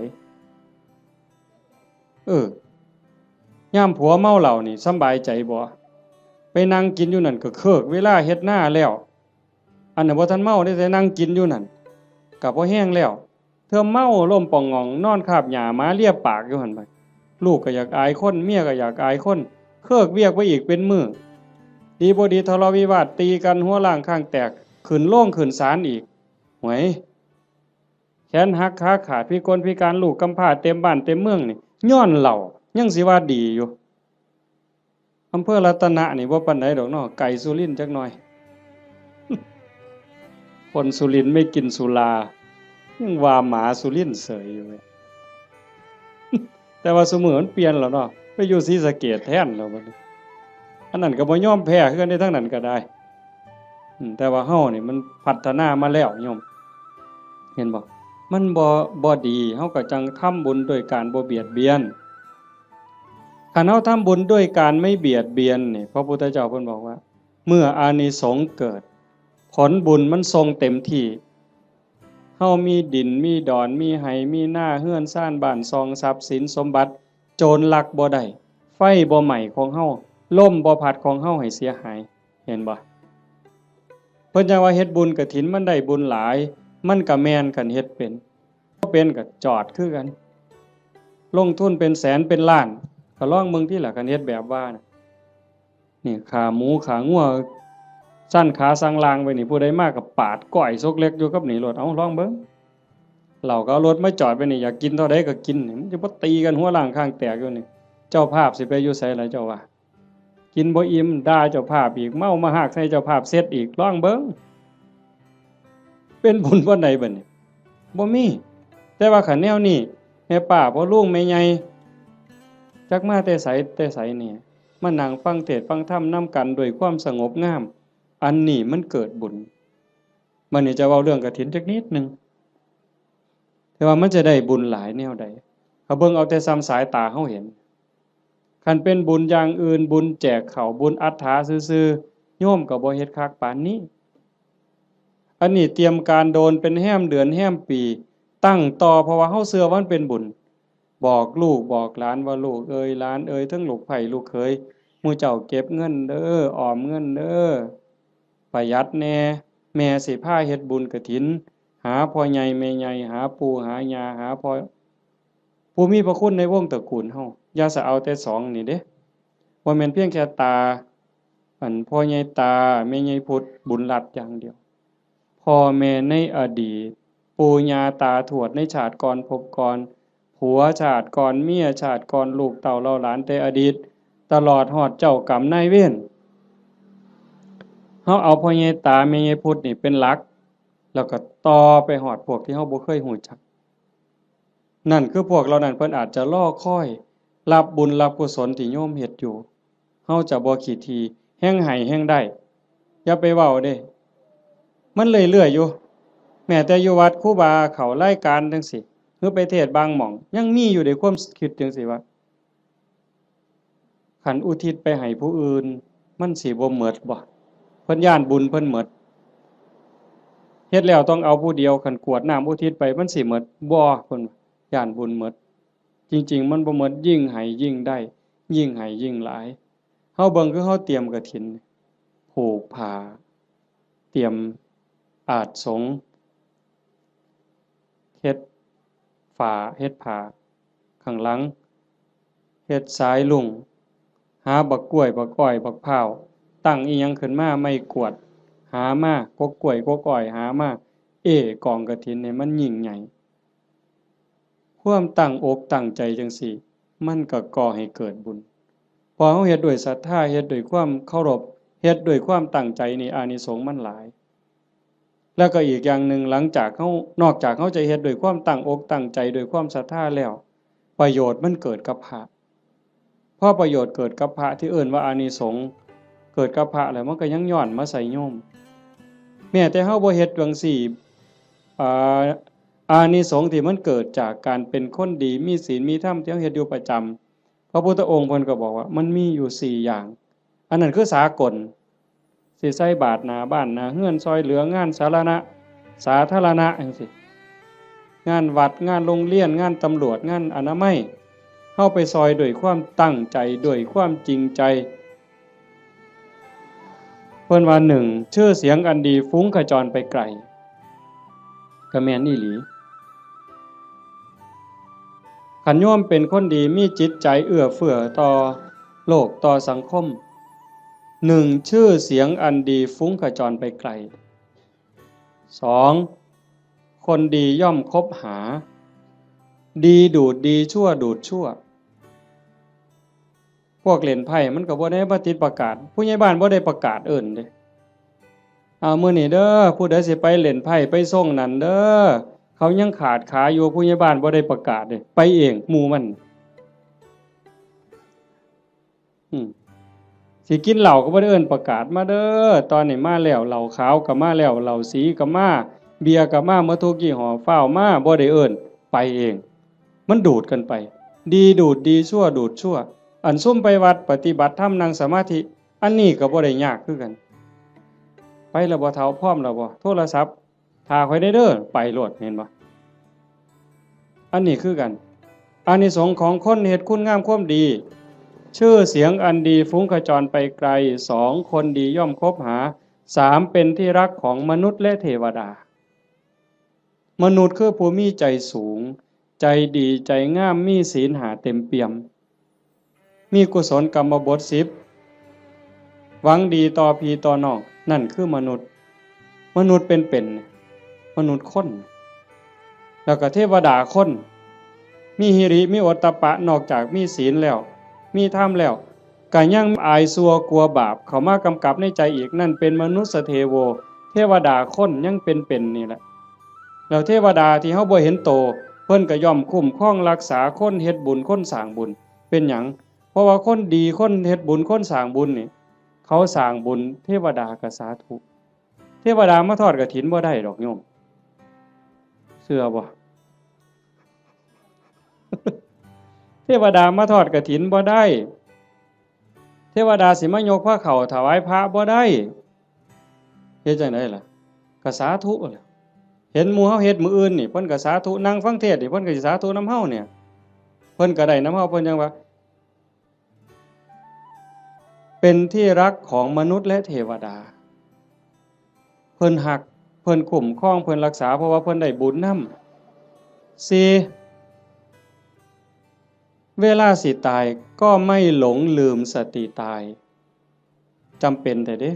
เออ ยามผัวเมาเหล้านี่สำบายใจบ่ ไปนั่งกินอยู่นั่นก็เคิกเวลาเฮ็ดนาแล้ว อันนั้นบ่ทันเมาเด้ แต่นั่งกินอยู่นั่น ก็พอแฮงแล้ว เทื่อเมาล้มป่องหง่อง นอนคาบหญ้าหมาเลียปากอยู่หั่นบัด ลูกก็อยากอายคน เมียก็อยากอายคน เคิกเวียกไปอีกเป็นมื้อ ดีบ่ดีทะเลาะวิวาทตีกัน หัวล้างข้างแตก ขึ้นโรงขึ้นศาลอีก หวย แขนหักขาขาด พิกลพิการ ลูกกำพร้าเต็มบ้านเต็มเมืองนี่ ย้อนเหล้า ยังสิว่าดีอยู่ อำเภอรัตนะนี่บ่ปานใดดอกเนาะ ไกลสุรินทร์จักหน่อย คนสุรินทร์ไม่กินสุรา ยังว่าหมาสุรินทร์เสยอยู่เว้ย แต่ว่าซุมื้อมันเปลี่ยนแล้วเนาะ ไปอยู่ศรีสะเกษแทนแล้วบัดนี้ อันนั้นก็บ่ยอมแพ้คือกันเด้ ทางนั้นก็ได้ อืม แต่ว่าเฮานี่มันพัฒนามาแล้วโยม เห็นบ่ มันบ่ บ่ดี เฮาก็จั่งทำบุญโดยการบ่เบียดเบียน คันเฮาทำบุญด้วยการไม่เบียดเบียนนี่ พระพุทธเจ้าเพิ่นบอกว่า เมื่ออานิสงส์เกิด ผลบุญมันส่งเต็มที่ เฮามีดิน มีดอน มีไฮ่ มีนา เฮือนซาน บ้านช่อง ทรัพย์สินสมบัติ โจรลักบ่ได้ ไฟบ่ไหม้ของเฮา ลมบ่พัดของเฮาให้เสียหาย เห็นบ่ เพิ่นจั่งว่าเฮ็ดบุญกฐินมันได้บุญหลาย มันก็แม่นคันเฮ็ดเป็น บ่เป็นก็จอดคือกัน ลงทุนเป็นแสนเป็นล้าน ก็ลองเบิ่งติล่ะ คันเฮ็ดแบบว่าน่ะ นี่ขาหมูขางัว สั่นขาสั่งลางไว้นี่ ผู้ใดมาก็ปาดก้อยซกเล็กอยู่กับนี่โลด เอ้า ลองเบิ่ง เหล้าก็เอารถมาจอดไว้นี่ อยากกินเท่าใดก็กินนี่ มันจะบ่ตีกันหัวล้างข้างแตกอยู่นี่ เจ้าภาพสิไปอยู่ไสล่ะเจ้าว่า กินบ่อิ่ม ด่าเจ้าภาพอีก เมามาฮากใส่เจ้าภาพเสร็จอีก ลองเบิ่ง เป็นบุญปานใดบัดนี้ บ่มี แต่ว่าคันแนวนี้ แม่ป้าพ่อลุงแม่ใหญ่ จักมาแต่ไสแต่ไสนี่ มานั่งฟังเทศน์ฟังธรรมนำกันด้วยความสงบงาม อันนี้มันเกิดบุญ บัดนี้จะเว้าเรื่องกฐินจักนิดหนึ่ง แต่ว่ามันจะได้บุญหลายแนวใด ก็เบิ่งเอาแต่ส่ำสายตาเฮาเห็น คันเป็นบุญอย่างอื่น บุญแจกข้าว บุญอัฏฐาซื่อๆ โยมก็บ่เฮ็ดคักปานนี้ อันนี้เตรียมการโดนเป็นแฮมเดือนแฮมปี ตั้งต่อ เพราะว่าเฮาเชื่อว่ามันเป็นบุญ บอกลูกบอกหลานว่า ลูกเอยหลานเอย ทั้งลูกใภ้ลูกเขย หมู่เจ้าเก็บเงินเด้อ ออมเงินเด้อ ประหยัดแหน่ แม่สิพาเฮ็ดบุญกฐิน หาพ่อใหญ่แม่ใหญ่ หาปู่หาย่า หาพ่อ ผู้มีพระคุณในวงตระกูลเฮา อย่าสะเอาแต่สองนี่เด้ บ่แม่นเพียงแค่ตา อันพ่อใหญ่ตา แม่ใหญ่พุทธ บุญรัตน์อย่างเดียว พ่อแม่ในอดีต ปู่ย่าตาทวดในชาติก่อนภพก่อน ผัวชาติก่อน เมียชาติก่อน ลูกเต้าเหล่าหลานแต่อดีต ตลอดฮอดเจ้ากรรมนายเวร เฮาเอาพ่อใหญ่ตา แม่ใหญ่พุทธนี่เป็นหลัก แล้วก็ต่อไปฮอดพวกที่เฮาบ่เคยฮู้จัก นั่นคือพวกเหล่านั้นเพิ่นอาจจะรอคอยรับบุญรับกุศลที่โยมเฮ็ดอยู่ เฮาจะบ่ขี้ถี่ แฮ่งให้แฮ่งได้ อย่าไปเว้าเด้ มันเรื่อยๆอยู่ แม้แต่อยู่วัดครูบาเข้ารายการจั่งซี้ หรือไปเทศน์บางหม่อง ยังมีอยู่เด้ ความคิดจั่งซี้ว่า คันอุทิศไปให้ผู้อื่น มันสิบ่หมดบ่ เพิ่นย้านบุญเพิ่นหมด เฮ็ดแล้วต้องเอาผู้เดียว คันกรวดน้ำอุทิศไป มันสิหมดบ่ เพิ่นย้านบุญหมด จริงๆ มันบ่หมด ยิ่งให้ยิ่งได้ ยิ่งให้ยิ่งหลาย เฮาเบิ่งคือเฮาเตรียมกฐิน ผูกผ้า เตรียมอาสน์สงฆ์ เฮ็ดฝา เฮ็ดผ้าข้างหลัง เฮ็ดสายลุง หาบักกล้วย บักอ้อย บักพร้าว ตั้งอีหยังขึ้นมา ไม้กวาด หามา กกกล้วย กกอ้อย หามา เอ้กองกฐินให้มันยิ่งใหญ่ ความตั้งอกตั้งใจจั่งซี้ มันก็ก่อให้เกิดบุญ พอเฮาเฮ็ดด้วยศรัทธา เฮ็ดด้วยความเคารพ เฮ็ดด้วยความตั้งใจนี่ อานิสงส์มันหลาย แล้วก็อีกอย่างหนึ่ง หลังจากเฮา นอกจากเฮาจะเฮ็ดด้วยความตั้งอกตั้งใจ ด้วยความศรัทธาแล้ว ประโยชน์มันเกิดกับพระ พอประโยชน์เกิดกับพระ ที่เอิ้นว่าอานิสงส์เกิดกับพระแล้ว มันก็ยังย้อนมาใส่โยม แม้แต่เฮาบ่เฮ็ดจั่งซี้ อ่า อานิสงส์ที่มันเกิดจากการเป็นคนดี มีศีล มีธรรม ที่เฮาเฮ็ดอยู่ประจำ พระพุทธองค์เพิ่นก็บอกว่ามันมีอยู่สี่อย่าง อันนั้นคือสากล สิใส่บาตรหน้าบ้านหน้าเฮือน ซ่อยเหลืองานสาธารณะ สาธารณะจั่งซี้ งานวัด งานโรงเรียน งานตำรวจ งานอนามัย เฮาไปซ่อยด้วยความตั้งใจ ด้วยความจริงใจ เพิ่นว่า หนึ่ง ชื่อเสียงอันดีฟุ้งขจรไปไกล ก็แม่นอีหลี คันโยมเป็นคนดี มีจิตใจเอื้อเฟื้อต่อโลก ต่อสังคม หนึ่ง ชื่อเสียงอันดีฟุ้งขจรไปไกล สอง คนดีย่อมคบหา ดีดูดดี ชั่วดูดชั่ว พวกเล่นไพ่มันก็บ่ได้มาติดประกาศ ผู้ใหญ่บ้านบ่ได้ประกาศเอิ้นเด้ เอามื้อนี้เด้อ ผู้ใดสิไปเล่นไพ่ไปซ่งนั่นเด้อ เขายังขาดขาอยู่ ผู้ใหญ่บ้านบ่ได้ประกาศเด้ ไปเองหมู่มัน อืม สิกินเหล้าก็บ่ได้เอิ้นประกาศ มาเด้อ ตอนนี้มาแล้ว เหล้าขาวก็มาแล้ว เหล้าสีก็มา เบียร์ก็มา หมดทุกยี่ห้อ ฟ้าวมา บ่ได้เอิ้น ไปเอง มันดูดกันไป ดีดูดดี ชั่วดูดชั่ว อันซุมไปวัดปฏิบัติธรรมนั่งสมาธิ อันนี้ก็บ่ได้ยากคือกัน ไปแล้วบ่เฒ่า พร้อมแล้วบ่ โทรศัพท์ ถ้าข้อยได้เด้อ ไปโลด เห็นบ่ อันนี้คือกัน อานิสงส์ของคนเฮ็ดคุณงามความดี ชื่อเสียงอันดีฟุ้งขจรไปไกล สอง คนดีย่อมคบหา สาม เป็นที่รักของมนุษย์และเทวดา มนุษย์คือผู้มีใจสูง ใจดี ใจงาม มีศีลห้าเต็มเปี่ยม มีกุศลกรรมบทสิบ หวังดีต่อพี่ต่อน้อง นั่นคือมนุษย์ มนุษย์เป็นๆ มนุษย์คน แล้วก็เทวดาคน มีหิริ มีโอตตัปปะ นอกจากมีศีลแล้ว มีธรรมแล้ว ก็ยังอายชั่วกลัวบาป เข้ามากำกับในใจอีก นั่นเป็นมนุสสเทโว เทวดาคนยังเป็นๆ นี่แหละ แล้วเทวดาที่เฮาบ่เห็นโต เพิ่นก็ย่อมคุ้มครองรักษาคนเฮ็ดบุญ คนสร้างบุญ เป็นหยัง เพราะว่าคนดี คนเฮ็ดบุญ คนสร้างบุญนี่ เขาสร้างบุญ เทวดาก็สาธุ เทวดามาทอดกฐินบ่ได้ดอกโยม เชื่อบ่ เทวดามาทอดกฐินบ่ได้ เทวดาสิมายกพาเข้าถวายพระบ่ได้ เฮ็ดจั่งใดล่ะ ก็สาธุล่ะ เห็นหมู่เฮาเฮ็ดมื้ออื่นนี่ เพิ่นก็สาธุ นั่งฟังเทศน์นี่ เพิ่นก็สิสาธุนำเฮาเนี่ย พิ่นก็ได้นำเฮา เพิ่นจั่งว่า เป็นที่รักของมนุษย์และเทวดา เพิ่นฮัก เพิ่นคุ้มครอง เพิ่นรักษา เพราะว่าเพิ่นได้บุญนำ สี่ เวลาสิตายก็ไม่หลงลืมสติตาย จำเป็นแท้เด้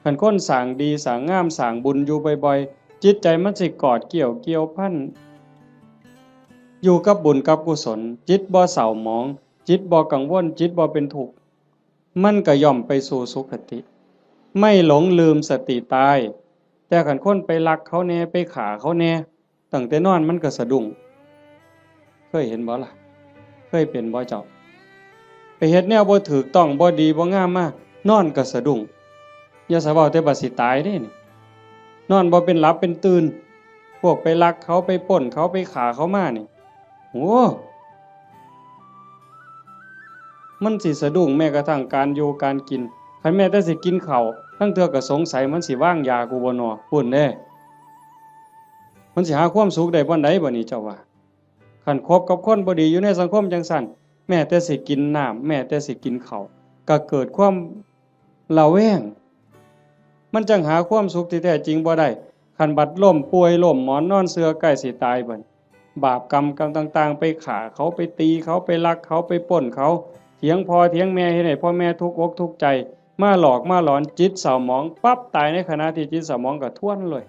คันคนสร้างดีสร้างงามสร้างบุญอยู่บ่อยๆ จิตใจมันสิกอดเกี่ยวเกี่ยวพัน อยู่กับบุญกับกุศล จิตบ่เศร้าหมอง จิตบ่กังวล จิตบ่เป็นทุกข์ มันก็ย่อมไปสู่สุคติ ไม่หลงลืมสติตาย แต่คันคนไปลักเขาแหน่ ไปฆ่าเขาแหน่ ตั้งแต่นอนมันก็สะดุ้ง เคยเห็นบ่ล่ะ เคยเป็นบ่เจ้า ไปเฮ็ดแนวบ่ถูกต้อง บ่ดีบ่งามมา นอนก็สะดุ้ง อย่าสะเว้าแต่บัดสิตายเด้นี่ นอนบ่เป็นหลับเป็นตื่น พวกไปลักเขา ไปปล้นเขา ไปฆ่าเขามานี่ โอ้ มันสิสะดุ้งแม้กระทั่งการอยู่การกิน คันแม้แต่สิกินข้าว ลางเทื่อก็สงสัยมันสิวางยากูบ่นอ พู้นเด้ มันสิหาความสุขได้บ่อนใดบ่นี่เจ้าว่า คันคบกับคนบ่ดีอยู่ในสังคมจั่งซั้น แม้แต่สิกินน้ำ แม้แต่สิกินข้าว ก็เกิดความระแวง มันจั่งหาความสุขที่แท้จริงบ่ได้ คันบัดล้มป่วยล้มหมอนนอนเสื่อใกล้สิตายบัด บาปกรรมกรรมต่างๆ ไปฆ่าเขา ไปตีเขา ไปลักเขา ไปปล้นเขา เถียงพ่อเถียงแม่ เฮ็ดให้พ่อแม่ทุกข์อกทุกข์ใจ มาหลอกมาหลอน จิตเศร้าหมองปั๊บ ตายในขณะที่จิตเศร้าหมองก็ทวนเลย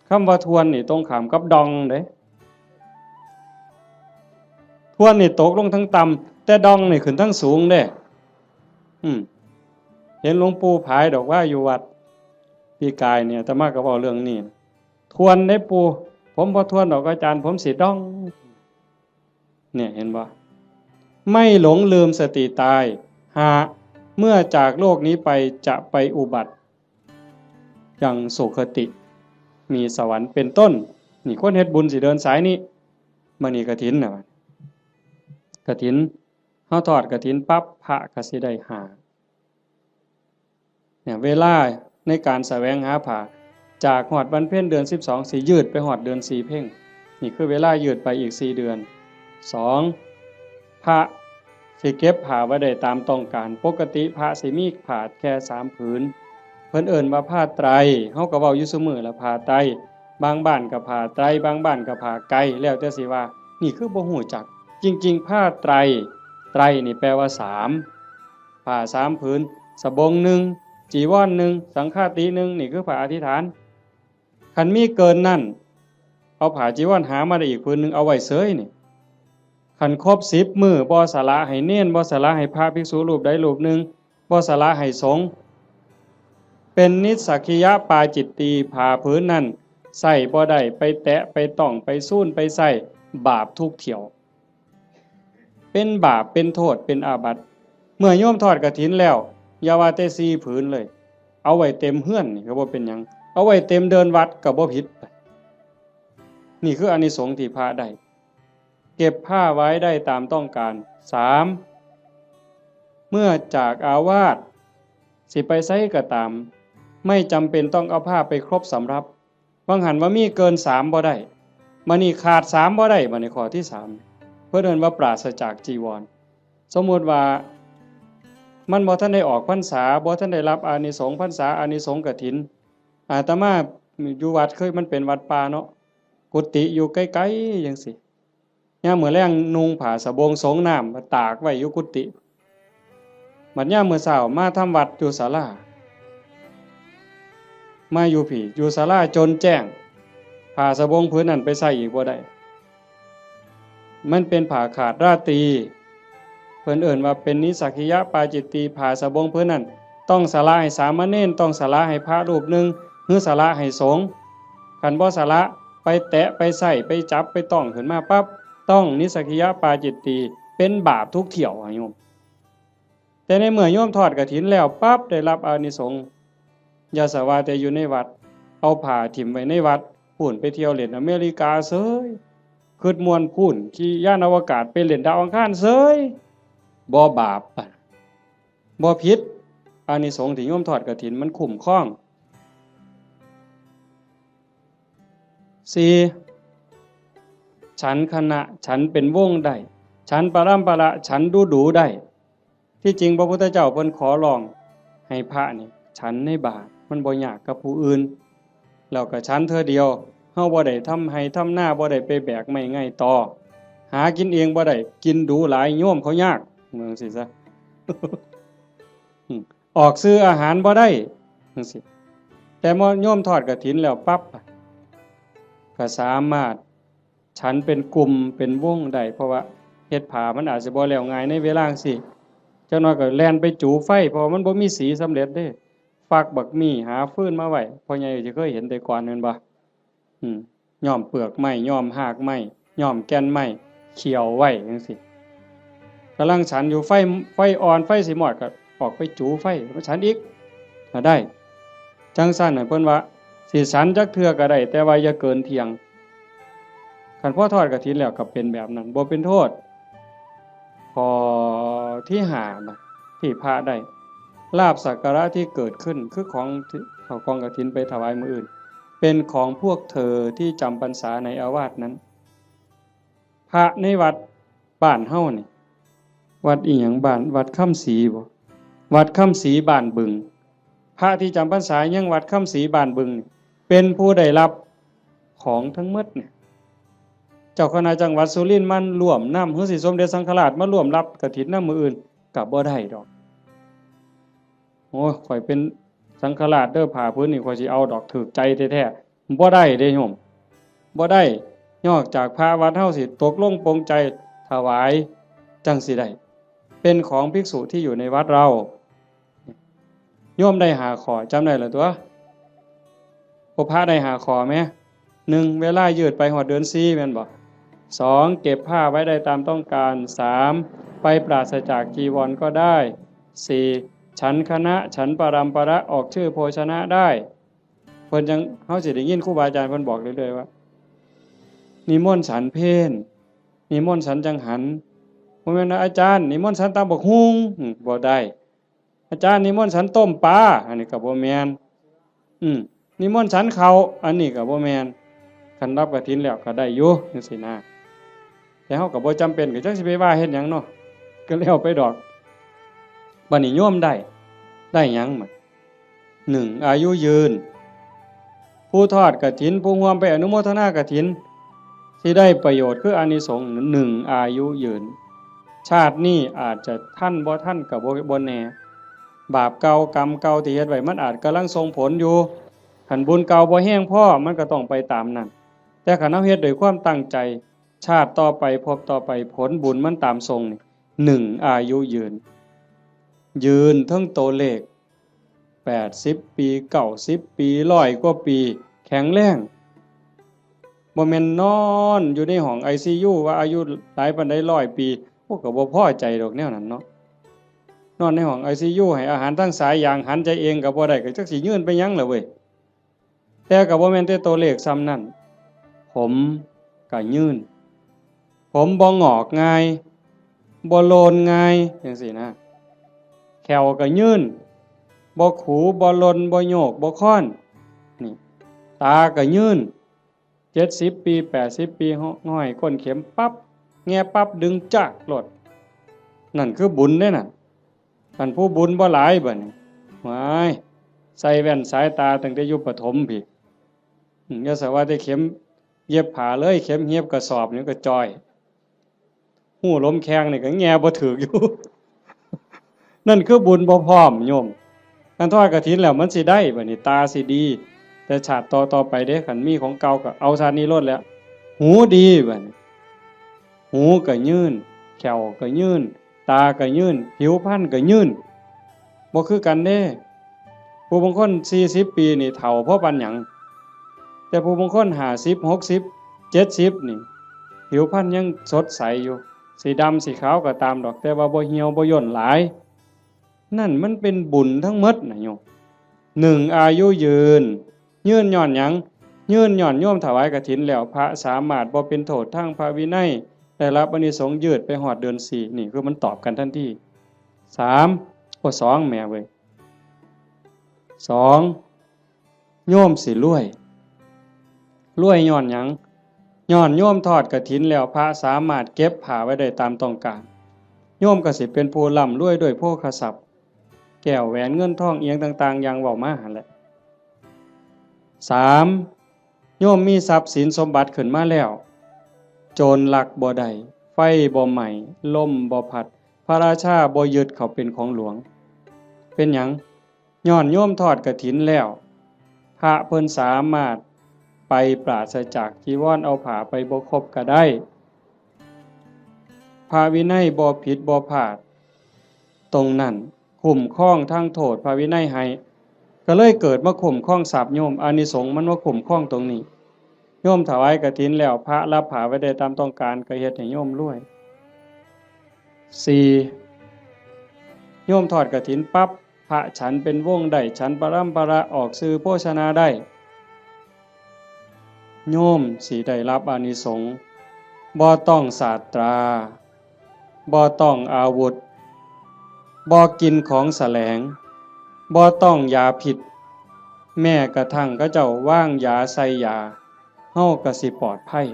คำว่าทวนนี่ตรงข้ามกับดองเด้ ทวนนี่ตกลงทางต่ำ แต่ดองนี่ขึ้นทางสูงเด้ อืม เห็นหลวงปู่ผายดอกว่าอยู่วัด ปีกายเนี่ย อาตมาก็เว้าเรื่องนี้ ทวนเด้ปู่ ผมบ่ทวนดอกอาจารย์ ผมสิดอง เนี่ย เห็นบ่ ไม่หลงลืมสติตาย ห้า เมื่อจากโลกนี้ไปจะไปอุบัติยังสุคติ มีสวรรค์เป็นต้น นี่คนเฮ็ดบุญสิเดินสายนี้ มื้อนี้กฐินน่ะ กฐิน เฮาทอดกฐินปั๊บ พระก็สิได้ห้า เนี่ย เวลาในการแสวงหาผ้า จากฮอดวันเพ็ญเดือนสิบสอง สิยืดไปฮอดเดือนสี่เพ็ญ นี่คือเวลายืดไปอีกสี่เดือน สอง พระสิเก็บผ้าไว้ได้ตามต้องการ ปกติพระสิมีผ้าแค่สามผืน เพิ่นเอิ้นว่าผ้าไตร เฮาก็เว้าอยู่ซุมื้อละ ผ้าไตร บางบ้านก็ผ้าไตร บางบ้านก็ผ้าไก แล้วแต่สิว่า นี่คือบ่ฮู้จัก จริงๆ ผ้าไตร ไตรนี่แปลว่าสาม ผ้าสามผืน สบงหนึ่ง จีวรหนึ่ง สังฆาติหนึ่ง นี่คือผ้าอธิษฐาน คันมีเกินนั้น เอาผ้าจีวรหามาได้อีกผืนหนึ่ง เอาไว้เสยนี่ คันครบสิบมื้อ บ่สละให้เณร บ่สละให้พระภิกษุรูปใดรูปหนึ่ง บ่สละให้สงฆ์ เป็นนิสสักขิยปาจิตตี ผ้าผืนนั้นใส่บ่ได้ ไปแตะ ไปต้อง ไปซูน ไปใส่ บาปทุกเที่ยว เป็นบาป เป็นโทษ เป็นอาบัติ เมื่อโยมทอดกฐินแล้ว อย่าว่าแต่สี่ผืนเลย เอาไว้เต็มเฮือนนี่ก็บ่เป็นหยัง เอาไว้เต็มเดินวัดก็บ่ผิด นี่คืออานิสงส์ที่พระได้ เก็บผ้าไว้ได้ตามต้องการ สาม เมื่อจากอาวาส สิไปไสก็ตาม ไม่จำเป็นต้องเอาผ้าไปครบสำรับ บางหันว่ามีเกินสามบ่ได้ บัดนี้ขาดสามบ่ได้ บัดนี้ข้อที่สาม เพิ่นเอิ้นว่าปราศจากจีวร สมมุติว่ามันบ่ทันได้ออกพรรษา บ่ทันได้รับอานิสงส์พรรษา อานิสงส์กฐิน อาตมาอยู่วัด เคยมันเป็นวัดป่าเนาะ กุฏิอยู่ไกลๆจั่งซี้ ยามมื้อแลงนุ่งผ้าสบงสงน้ำมาตากไว้อยู่กุฏิ บัดยามมื้อเช้ามาทำวัดอยู่ศาลา มาอยู่พี้ อยู่ศาลาจนแจ้ง ผ้าสบงผืนนั้นไปใส่อีกบ่ได้ มันเป็นผ้าขาดราตรี เพิ่นเอิ้นว่าเป็นนิสสักขิยปาจิตตี ผ้าสบงผืนนั้น ต้องสละให้สามเณร ต้องสละให้พระรูปหนึ่ง หรือสละให้สงฆ์ คันบ่สละ ไปแตะ ไปใส่ ไปจับ ไปต้องขึ้นมาปั๊บ ต้องนิสสักขิยปาจิตตี เป็นบาปทุกเที่ยวอะโยม แต่ในเมื่อโยมทอดกฐินแล้วปั๊บ ได้รับอานิสงส์ อย่าสะว่าแต่อยู่ในวัด เอาผ้าถิ่มไว้ในวัด พู้นไปเที่ยวเล่นอเมริกาเสย คิดม่วนพู้น ขี่ยานอวกาศไปเล่นดาวอังคารเสย บ่บาป บ่ผิด อานิสงส์ที่โยมทอดกฐินมันคุ้มครอง สี่ ฉันคณะ ฉันเป็นวงได้ ฉันปรัมปรา ฉันดูดูได้ ที่จริงพระพุทธเจ้าเพิ่นขอร้องให้พระนี่ฉันในบาตร มันบ่ยากกับผู้อื่น แล้วก็ฉันเทื่อเดียว เฮาบ่ได้ทำไฮ่ทำนา บ่ได้ไปแบกไม้ไงตอ หากินเองบ่ได้ กินดูหลายโยมเขายาก ว่าจั่งซี้ซะ ออกซื้ออาหารบ่ได้จั่งซี้ แต่พอโยมทอดกฐินแล้วปั๊บ ก็สามารถฉันเป็นกลุ่มเป็นวงได้ เพราะว่าเฮ็ดผ้ามันอาจสิบ่แล้วง่ายในเวลาจั่งซี้ จักหน่อยก็แล่นไปจูไฟ เพราะว่ามันบ่มีสีสำเร็จเด้ ฟักบักมี่ หาฟืนมาไว้ พ่อใหญ่สิเคยเห็นแต่ก่อนแม่นบ่ อืม ย้อมเปลือกไม้ ย้อมฮากไม้ ย้อมแก่นไม้ เคี่ยวไว้จั่งซี้ กำลังฉันอยู่ ไฟ ไฟอ่อน ไฟสิมอด ก็ออกไปจูไฟ มาฉันอีก ก็ได้ จั่งซั้นน่ะ เพิ่นว่า สิฉันจักเทื่อก็ได้ แต่ว่าอย่าเกินเที่ยง คันพอทอดกฐินแล้วก็เป็นแบบนั้น บ่เป็นโทษ ข้อที่ห้านะ ที่พระได้ ลาภสักการะที่เกิดขึ้น คือของที่เข้ากองกฐินไปถวายมื้ออื่น เป็นของพวกเธอที่จำพรรษาในอาวาสนั้น พระในวัดบ้านเฮานี่ วัดอีหยัง บ้าน วัดคำศรีบ่ วัดคำศรีบ้านบึง พระที่จำพรรษายังวัดคำศรีบ้านบึงนี่ เป็นผู้ได้รับของทั้งหมดเนี่ย เจ้าคณะจังหวัดสุรินทร์มาร่วมนำ หรือสิสมเด็จสังฆราชมาร่วมรับกฐินนำมื้ออื่น ก็บ่ได้ดอก โอ้ย ข้อยเป็นสังฆราชเด้อ ผ้าผืนนี้ข้อยสิเอาดอก ถูกใจแท้ๆ บ่ได้เด้โยม บ่ได้ นอกจากพระวัดเฮาสิตกลงปลงใจถวาย จั่งสิได้ เป็นของภิกษุที่อยู่ในวัดเรา โยมได้ห้าข้อ จำได้แล้วตัว พวกพระได้ห้าข้อแหม หนึ่ง เวลายืดไปฮอดเดือนสี่ แม่นบ่ สอง เก็บผ้าไว้ได้ตามต้องการ สาม ไปปราศจากจีวรก็ได้ สี่ ฉันคณะ ฉันปรัมประ ออกชื่อโภชนะได้ เพิ่นจั่ง เฮาสิได้ยินครูบาอาจารย์เพิ่นบอกเรื่อยๆว่า นิมนต์ฉันเพล นิมนต์ฉันจังหัน บ่แม่นว่า อาจารย์ นิมนต์ฉันตำบักหุ่ง อืม บ่ได้ อาจารย์ นิมนต์ฉันต้มปลา อันนี้ก็บ่แม่น อืม นิมนต์ฉันข้าว อันนี้ก็บ่แม่น คันรับกฐินแล้วก็ได้อยู่จั่งซี้นะ แต่เฮาก็บ่จำเป็น ก็จักสิไปว่าเฮ็ดหยังเนาะ ก็แล้วไปดอก บัดนี้โยมได้ ได้หยังบัด หนึ่ง อายุยืน ผู้ทอดกฐิน ผู้ร่วมไปอนุโมทนากฐิน สิได้ประโยชน์คืออานิสงส์ หนึ่ง อายุยืน ชาตินี้อาจจะทันบ่ทันก็บ่ บ่แน่ บาปเก่ากรรมเก่าที่เฮ็ดไว้มันอาจกำลังส่งผลอยู่ คันบุญเก่าบ่แฮงพอ มันก็ต้องไปตามนั้น แต่คันเฮาเฮ็ดด้วยความตั้งใจ ชาติต่อไป ภพต่อไป ผลบุญมันตามส่งนี่ หนึ่ง อายุยืน ยืนเทิงตัวเลข แปดสิบปี เก้าสิบปี ร้อยกว่าปี แข็งแรง บ่แม่นนอนอยู่ในห้อง ไอซียู ว่าอายุหลายปานใด ร้อยปี โอ้ ก็บ่พอใจดอกแนวนั้นเนาะ นอนในห้อง ไอซียู ให้อาหารทางสายยาง หันใจเองก็บ่ได้ ก็จักสิยืนไปหยังล่ะเว้ย แต่ก็บ่แม่นแต่ตัวเลขส่ำนั้น ผมก็ยืน ผมบ่งอกง่าย บ่โลนง่าย จั่งซี้นะ แข้วก็ยืน บ่ขู บ่หล่น บ่โยก บ่คอน นี่ ตาก็ยืน เจ็ดสิบปี แปดสิบปี ห้อยก้นเข็มปั๊บ แงะปั๊บ ดึงจากโลด นั่นคือบุญเด้นั่น คันผู้บุญบ่หลายบัดนี้ ว้าย ใส่แว่นสายตาตั้งแต่อยู่ประถมพี้ อืม อย่าสะว่าแต่เข็มเย็บผ้าเลย เข็มเย็บกระสอบนี่ก็จ่อย ฮู้ลมแข้งนี่ก็แงะบ่ถืกอยู่ นั่นคือบุญบ่พร้อมโยม คันทอดกฐินแล้วมันสิได้บัดนี้ ตาสิดี แต่ชาติต่อๆไปเด้ คันมีของเก่าก็เอาชาตินี้โลดแหล้ว หูดีบัดนี้ หูก็ยืน แข้วก็ยืน ตาก็ยืน ผิวพรรณก็ยืน บ่คือกันเด้ ผู้บางคนสี่สิบปีนี่เฒ่าพอปานหยัง แต่ผู้บางคนห้าสิบ หกสิบ เจ็ดสิบนี่ ผิวพรรณยังสดใสอยู่ สิดำสิขาวก็ตามดอก แต่ว่าบ่เหี่ยวบ่ย่นหลาย นั่นมันเป็นบุญทั้งหมดนะโยม หนึ่ง อายุยืน ยืนย้อนหยัง ยืนย้อนโยมถวายกฐินแล้ว พระสามารถบ่เป็นโทษทางพระวินัย ได้รับอานิสงส์ยืดไปฮอดเดือนสี่ นี่คือมันตอบกันทันที สาม โอ้ สอง แหมเว้ย สอง โยมสิรวย รวยย้อนหยัง ย้อนโยมทอดกฐินแล้ว พระสามารถเก็บผ้าไว้ได้ตามต้องการ โยมก็สิเป็นผู้ร่ำรวยด้วยโภคทรัพย์ แก้วแหวนเงินทองอิหยังต่างๆ อย่างเว้ามาหั่นแหละ สาม โยมมีทรัพย์สินสมบัติขึ้นมาแล้ว โจรลักบ่ได้ ไฟบ่ไหม้ ลมบ่พัด พระราชาบ่ยึดเขาเป็นของหลวง เป็นหยัง ย้อนโยมทอดกฐินแล้ว พระเพิ่นสามารถไปปราศจากจีวร เอาผ้าไปบ่ครบก็ได้ พระวินัยบ่ผิดบ่พลาด ตรงนั้นคุ้มครองทั้งโทษพระวินัยให้ ก็เลยเกิดมาคุ้มครองทรัพย์โยม อานิสงส์มันมาคุ้มครองตรงนี้ โยมถวายกฐินแล้ว พระรับผ้าไว้ได้ตามต้องการ ก็เฮ็ดให้โยมรวย สี่ โยมทอดกฐินปั๊บ พระฉันเป็นวงได้ ฉันปรำปรา ออกสื่อโภชนาได้ โยมสิได้รับอานิสงส์ บ่ต้องสาตรา บ่ต้องอาวุธ บ่กินของแสลง บ่ต้องยาพิษ แม้กระทั่งเขาเจ้าวางยาใส่ยา เฮาก็สิปลอดภัย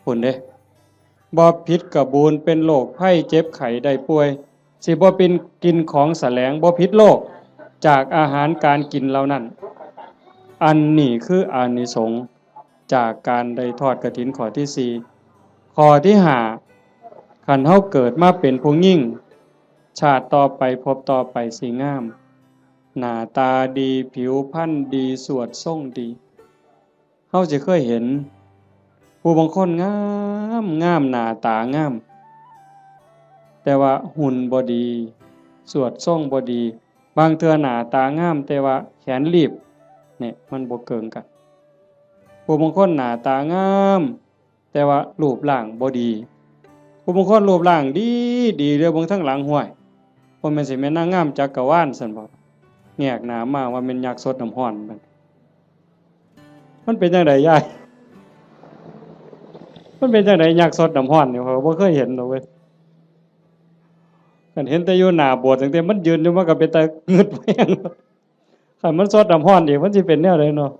พุ้นเด้ บ่ผิดกะบูน เป็นโรคภัยเจ็บไข้ได้ป่วย สิบ่เป็นกินของแสลง บ่ผิดโรคจากอาหารการกินเหล่านั้น อันนี้คืออานิสงส์จากการได้ทอดกฐินข้อที่สี่ ข้อที่ห้า คันเฮาเกิดมาเป็นผู้หญิง ชาติต่อไปภพต่อไปสิงาม หน้าตาดี ผิวพรรณดี สวดทรงดี เฮาสิเคยเห็น ผู้บางคนงามงาม หน้าตางาม แต่ว่าหุ่นบ่ดี สวดทรงบ่ดี บางเทื่อหน้าตางาม แต่ว่าแขนลีบ เนี่ย มันบ่เกิ่งกัน ผู้บางคนหน้าตางาม แต่ว่ารูปร่างบ่ดี ผู้บางคนรูปร่างดีดี เดียวเบิ่งทางหลัง ห้วย บ่แม่นสิแม่นนางงามจักรวาลซั่นบ่ แงกหน้ามาว่าแม่นยักษ์สดน้ำฮ้อนมัน มันเป็นจั่งใดยาย มันเป็นจั่งใดยักษ์สดน้ำฮ้อนนี่ ข้อยบ่เคยเห็นดอกเว้ย คันเห็นแต่อยู่หน้าโบสถ์ ตั้งแต่มันยืนอยู่ มันก็เป็นตางึดแฮง คันมันสดน้ำฮ้อนอีก มันสิเป็นแนวใดเนาะ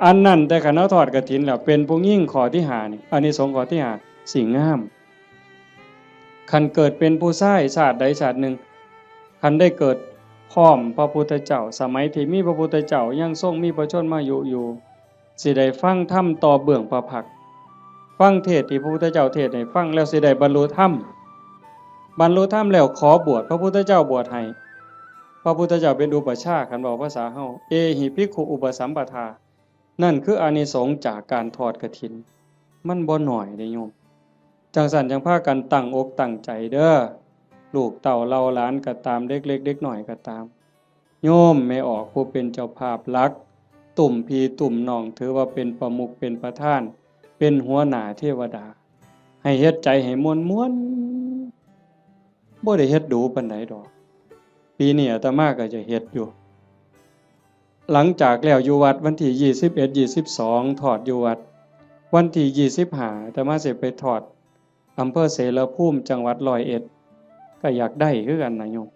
อันนั้น แต่คันเฮาทอดกฐินแล้ว เป็นผู้หญิงข้อที่ห้านี่ อานิสงส์ข้อที่ห้า สิงาม คันเกิดเป็นผู้ชายชาติใดชาติหนึ่ง คันได้เกิดพร้อมพระพุทธเจ้า สมัยที่มีพระพุทธเจ้ายังทรงมีพระชนมายุอยู่ สิได้ฟังธรรมต่อเบื้องพระพักตร์ ฟังเทศน์ที่พระพุทธเจ้าเทศน์ให้ฟังแล้วสิได้บรรลุธรรม บรรลุธรรมแล้วขอบวช พระพุทธเจ้าบวชให้ พระพุทธเจ้าเป็นอุปัชฌาย์ คันเว้าภาษาเฮา เอหิภิกขุอุปสัมปทา นั่นคืออานิสงส์จากการทอดกฐิน มันบ่น้อยเด้โยม จั่งซั้นจั่งพากันตั้งอกตั้งใจเด้อ ลูกเต้าเหล่าหลานก็ตาม เด็กเล็กเด็กน้อยก็ตาม โยมแม่ออกผู้เป็นเจ้าภาพหลัก ตุ้มพี่ตุ้มน้อง ถือว่าเป็นประมุขเป็นประธาน เป็นหัวหน้าเทวดา ให้เฮ็ดใจให้ม่วนๆ บ่ได้เฮ็ดดูปานใดดอก ปีนี้อาตมาก็จะเฮ็ดอยู่ หลังจากแล้วอยู่วัดวันที่ยี่สิบเอ็ด ยี่สิบสอง ทอดอยู่วัด วันที่ยี่สิบห้า อาตมาสิไปทอดอำเภอเสรภูมิ จังหวัดร้อยเอ็ด ก็อยากได้คือกันนะโยม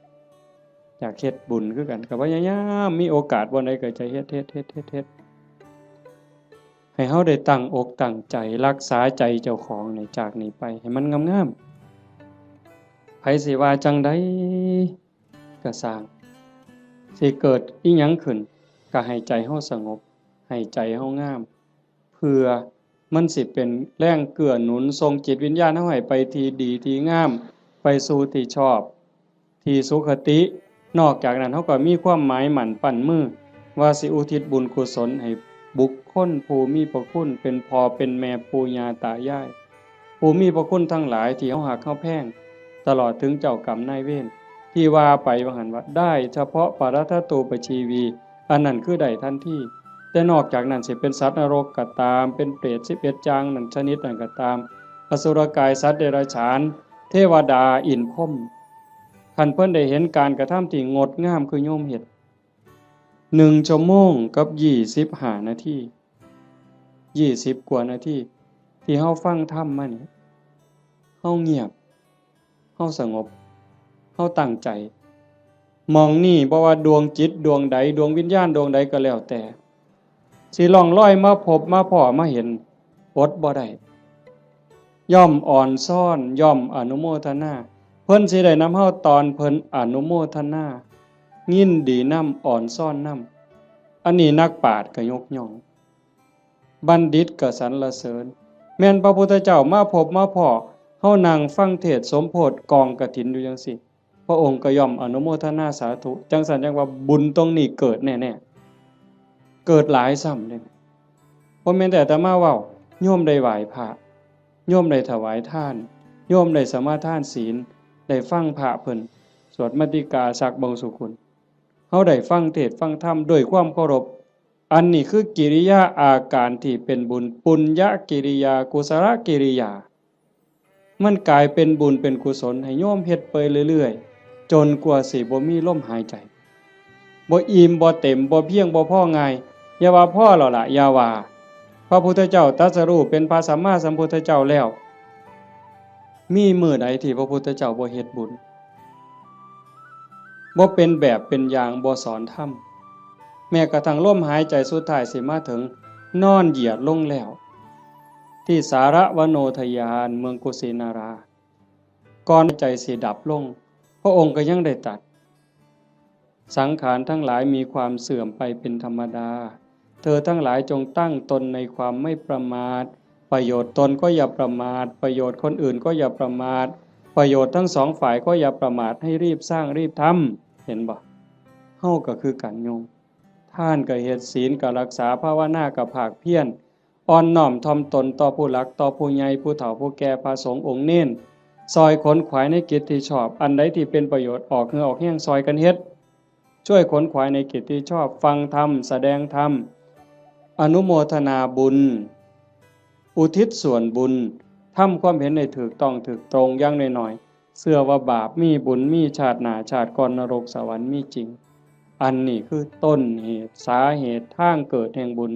อยากเฮ็ดบุญคือกัน ก็พยายามมีโอกาสบ่อนใดก็จะเฮ็ด เฮ็ด เฮ็ด เฮ็ด เฮ็ด ให้เฮาได้ตั้งอกตั้งใจรักษาใจเจ้าของนี่ จากนี้ไปให้มันงามๆ ไผสิว่าจั่งใดก็ซ่าง สิเกิดอิหยังขึ้น ก็ให้ใจเฮาสงบ ให้ใจเฮางาม เพื่อมันสิเป็นแรงเกื้อหนุนส่งจิตวิญญาณเฮาให้ไปที่ดีที่งาม ไปสู่ที่ชอบ ที่สุคติ นอกจากนั้นเฮาก็มีความหมายมั่นปั้นมือ ว่าสิอุทิศบุญกุศลให้บุคคลผู้มีพระคุณ เป็นพ่อเป็นแม่ปู่ย่าตายาย ผู้มีพระคุณทั้งหลายที่เฮาฮักเฮาแพง ตลอดถึงเจ้ากรรมนายเวร ที่ว่าไปว่าหั่นว่า ได้เฉพาะปรัตถตูปชีวี อันนั้นคือได้ทันที แต่นอกจากนั้นสิเป็นสัตว์นรกก็ตาม เป็นเปรตสิบเอ็ดอย่างนั้นชนิดนั้นก็ตาม อสุรกาย สัตว์เดรัจฉาน เทวดา อินทร์พรหม คันเพิ่นได้เห็นการกระทำที่งดงามคือโยมเฮ็ด หนึ่งชั่วโมงกับยี่สิบห้านาที ยี่สิบกว่านาที ที่เฮาฟังธรรมมานี่ เฮาเงียบ เฮาสงบ เฮาตั้งใจ หม่องนี้บ่ว่าดวงจิตดวงใด ดวงวิญญาณดวงใดก็แล้วแต่ สิล่องลอยมาพบมาพ้อมาเห็น อดบ่ได้ ย่อมอ่อนซ้อน ย่อมอนุโมทนา เพิ่นสิได้นำเฮาตอนเพิ่นอนุโมทนา ยินดีนำ อ่อนซ้อนนำ อันนี้นักปราชญ์ก็ยกย่อง บัณฑิตก็สรรเสริญ แม่นพระพุทธเจ้ามาพบมาพ้อ เฮานั่งฟังเทศน์สมโภชกองกฐินอยู่จังซี้ พระองค์ก็ย่อมอนุโมทนาสาธุ จังซั่นจังว่าบุญตรงนี้เกิดแน่ๆ เกิดหลายซ้ำเด้ บ่แม่นแต่อาตมาเว้า โยมได้ไหว้พระ โยมได้ถวายทาน โยมได้สมาทานศีล ได้ฟังพระเพิ่นสวดมาติกาสักบางสุกุล เฮาได้ฟังเทศน์ฟังธรรมด้วยความเคารพ อันนี้คือกิริยาอาการที่เป็นบุญ ปุญญกิริยา กุศลกิริยา มันกลายเป็นบุญเป็นกุศลให้โยมเฮ็ดไปเรื่อยๆ จนกว่าสิบ่มีลมหายใจ บ่อิ่มบ่เต็ม บ่เพียงบ่พอง่าย อย่าว่าพอแล้วล่ะ อย่าว่า พระพุทธเจ้าตรัสรู้เป็นพระสัมมาสัมพุทธเจ้าแล้ว มีมื้อใดที่พระพุทธเจ้าบ่เฮ็ดบุญ บ่เป็นแบบเป็นอย่าง บ่สอนธรรม แม้กระทั่งลมหายใจสุดท้ายสิมาถึง นอนเหยียดลงแล้ว ที่สารวโนทยาน เมืองกุสินารา ก่อนใจสิดับลง พระองค์ก็ยังได้ตรัส สังขารทั้งหลายมีความเสื่อมไปเป็นธรรมดา เธอทั้งหลายจงตั้งตนในความไม่ประมาท ประโยชน์ตนก็อย่าประมาท ประโยชน์คนอื่นก็อย่าประมาท ประโยชน์ทั้งสองฝ่ายก็อย่าประมาท ให้รีบสร้างรีบทำ เห็นบ่ เฮาก็คือกันโยม ทานก็เฮ็ด ศีลก็รักษา ภาวนาก็ภาคเพียร อ่อนน้อมถ่อมตนต่อผู้หลัก ต่อผู้ใหญ่ ผู้เฒ่า ผู้แก่ พระสงฆ์องค์เณร ซ่อยขนขวายในกิจที่ชอบ อันใดที่เป็นประโยชน์ ออกเหงื่อออกแฮงซ่อยกันเฮ็ด ช่วยขนขวายในกิจที่ชอบ ฟังธรรม แสดงธรรม อนุโมทนาบุญ อุทิศส่วนบุญ ทำความเห็นให้ถูกต้องถูกตรง อย่างน้อยๆ เชื่อว่าบาปมี บุญมี ชาติหน้าชาติก่อน นรกสวรรค์มีจริง อันนี้คือต้นเหตุ สาเหตุ ทางเกิดแห่งบุญ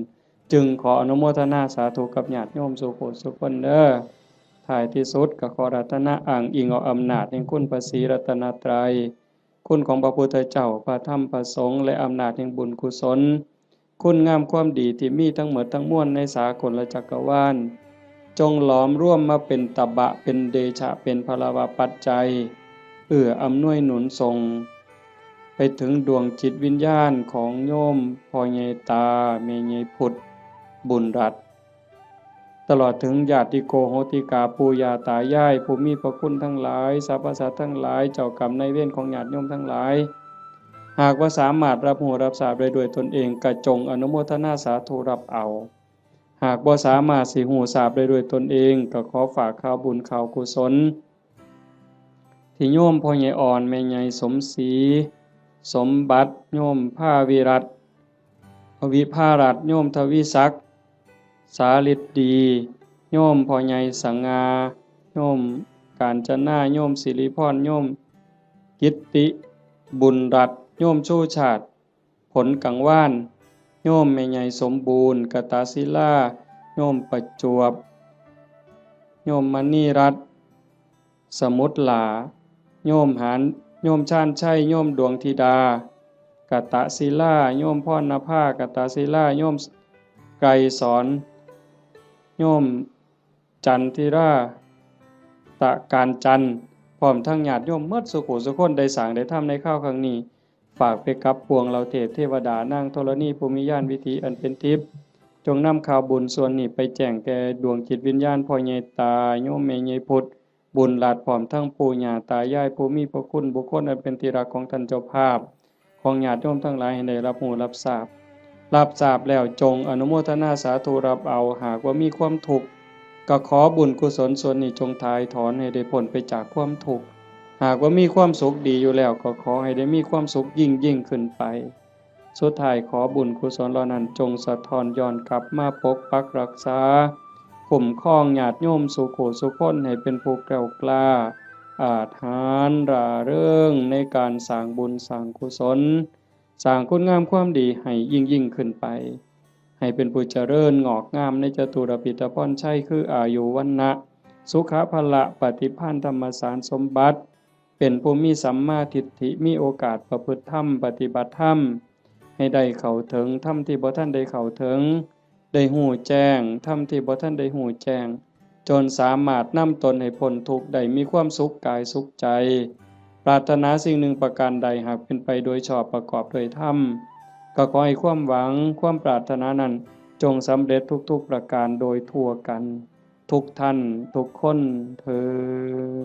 จึงขออนุโมทนาสาธุกับญาติโยมสู่ผู้สู่คนเด้อ ท้ายที่สุดก็ขออาราธนาอ้างอิงเอาอำนาจแห่งคุณพระศรีรัตนตรัย คุณของพระพุทธเจ้า พระธรรม พระสงฆ์ และอำนาจแห่งบุญกุศล คุณงามความดีที่มีทั้งหมดทั้งมวลในสากลจักรวาล จงหลอมรวมมาเป็นตบะ เป็นเดชะ เป็นพลวปัจจัย เอื้ออำนวยหนุนส่ง ไปถึงดวงจิตวิญญาณของโยมพ่อใหญ่ตา แม่ใหญ่พุทธ บุญรัตน์ ตลอดถึงญาติโกโหติกา ปู่ย่าตายาย ผู้มีพระคุณทั้งหลาย สรรพสัตว์ทั้งหลาย เจ้ากรรมนายเวรของญาติโยมทั้งหลาย หากว่าสามารถรับรู้รับทราบได้ด้วยตนเอง ก็จงอนุโมทนาสาธุรับเอา หากบ่สามารถสิรู้ทราบได้ด้วยตนเอง ก็ขอฝากข่าวบุญข่าวกุศล ที่โยมพ่อใหญ่อ่อน แม่ใหญ่สมศรี สมบัติ โยมภาวิรัตน์ วิภารัตน์ โยมทวีศักดิ์ สาฤทธิ์ดี โยมพ่อใหญ่สง่า โยมกาญจนา โยมสิริพร โยมกิตติ บุญรัตน์ โยมชูชาติ ผลกังวาน โยมแม่ใหญ่สมบูรณ์ กตศิลา โยมประจวบ โยมมณีรัตน์ สมุทรหลา โยมหาน โยมชาญชัย โยมดวงธิดา กตศิลา โยมพรณภา กตศิลา โยมไกรสอน โยมจันทิรา ตะการจันทร์ พร้อมทั้งญาติโยมหมดสู่ผู้สู่คน ได้สร้างได้ทำในคราวครั้งนี้ ฝากไปกับปวงเหล่าเทพเทวดา นางธรณี ผู้มีญาณวิถีอันเป็นทิพย์ จงนำข่าวบุญส่วนนี้ไปแจ้งแก่ดวงจิตวิญญาณพ่อใหญ่ตา โยมแม่ใหญ่พุทธ บุญรัตน์ พร้อมทั้งปู่ย่าตายาย ผู้มีพระคุณ บุคคลอันเป็นที่รักของท่านเจ้าภาพ ของญาติโยมทั้งหลายให้ได้รับรู้รับทราบ รับทราบแล้วจงอนุโมทนาสาธุรับเอา หากว่ามีความทุกข์ ก็ขอบุญกุศลส่วนนี้จงถ่ายถอนให้ได้พ้นไปจากความทุกข์ หากว่ามีความสุขดีอยู่แล้ว ก็ขอให้ได้มีความสุขยิ่งยิ่งขึ้นไป สุดท้ายขอบุญกุศลเหล่านั้นจงสะท้อนย้อนกลับมาปกปักรักษา คุ้มครองญาติโยมสู่ผู้สู่คนให้เป็นผู้แกล้วกล้า อาจหาญร่าเริงในการสร้างบุญสร้างกุศล สร้างคุณงามความดีให้ยิ่งยิ่งขึ้นไป ให้เป็นผู้เจริญงอกงามในจตุรพิธพรชัย คืออายุ วรรณะ สุขะ พละ ปฏิภาณ ธรรมสารสมบัติ เป็นผู้มีสัมมาทิฏฐิ มีโอกาสประพฤติธรรม ปฏิบัติธรรม ให้ได้เข้าถึงธรรมที่บ่ทันได้เข้าถึง ได้ฮู้แจ้งธรรมที่บ่ทันได้ฮู้แจ้ง จนสามารถนำตนให้พ้นทุกข์ได้ มีความสุขกายสุขใจ ปรารถนาสิ่งหนึ่งประการใด หากเป็นไปโดยชอบประกอบด้วยธรรม ก็ขอให้ความหวังความปรารถนานั้น จงสำเร็จทุกๆประการโดยทั่วกัน ทุกท่านทุกคนเทอญ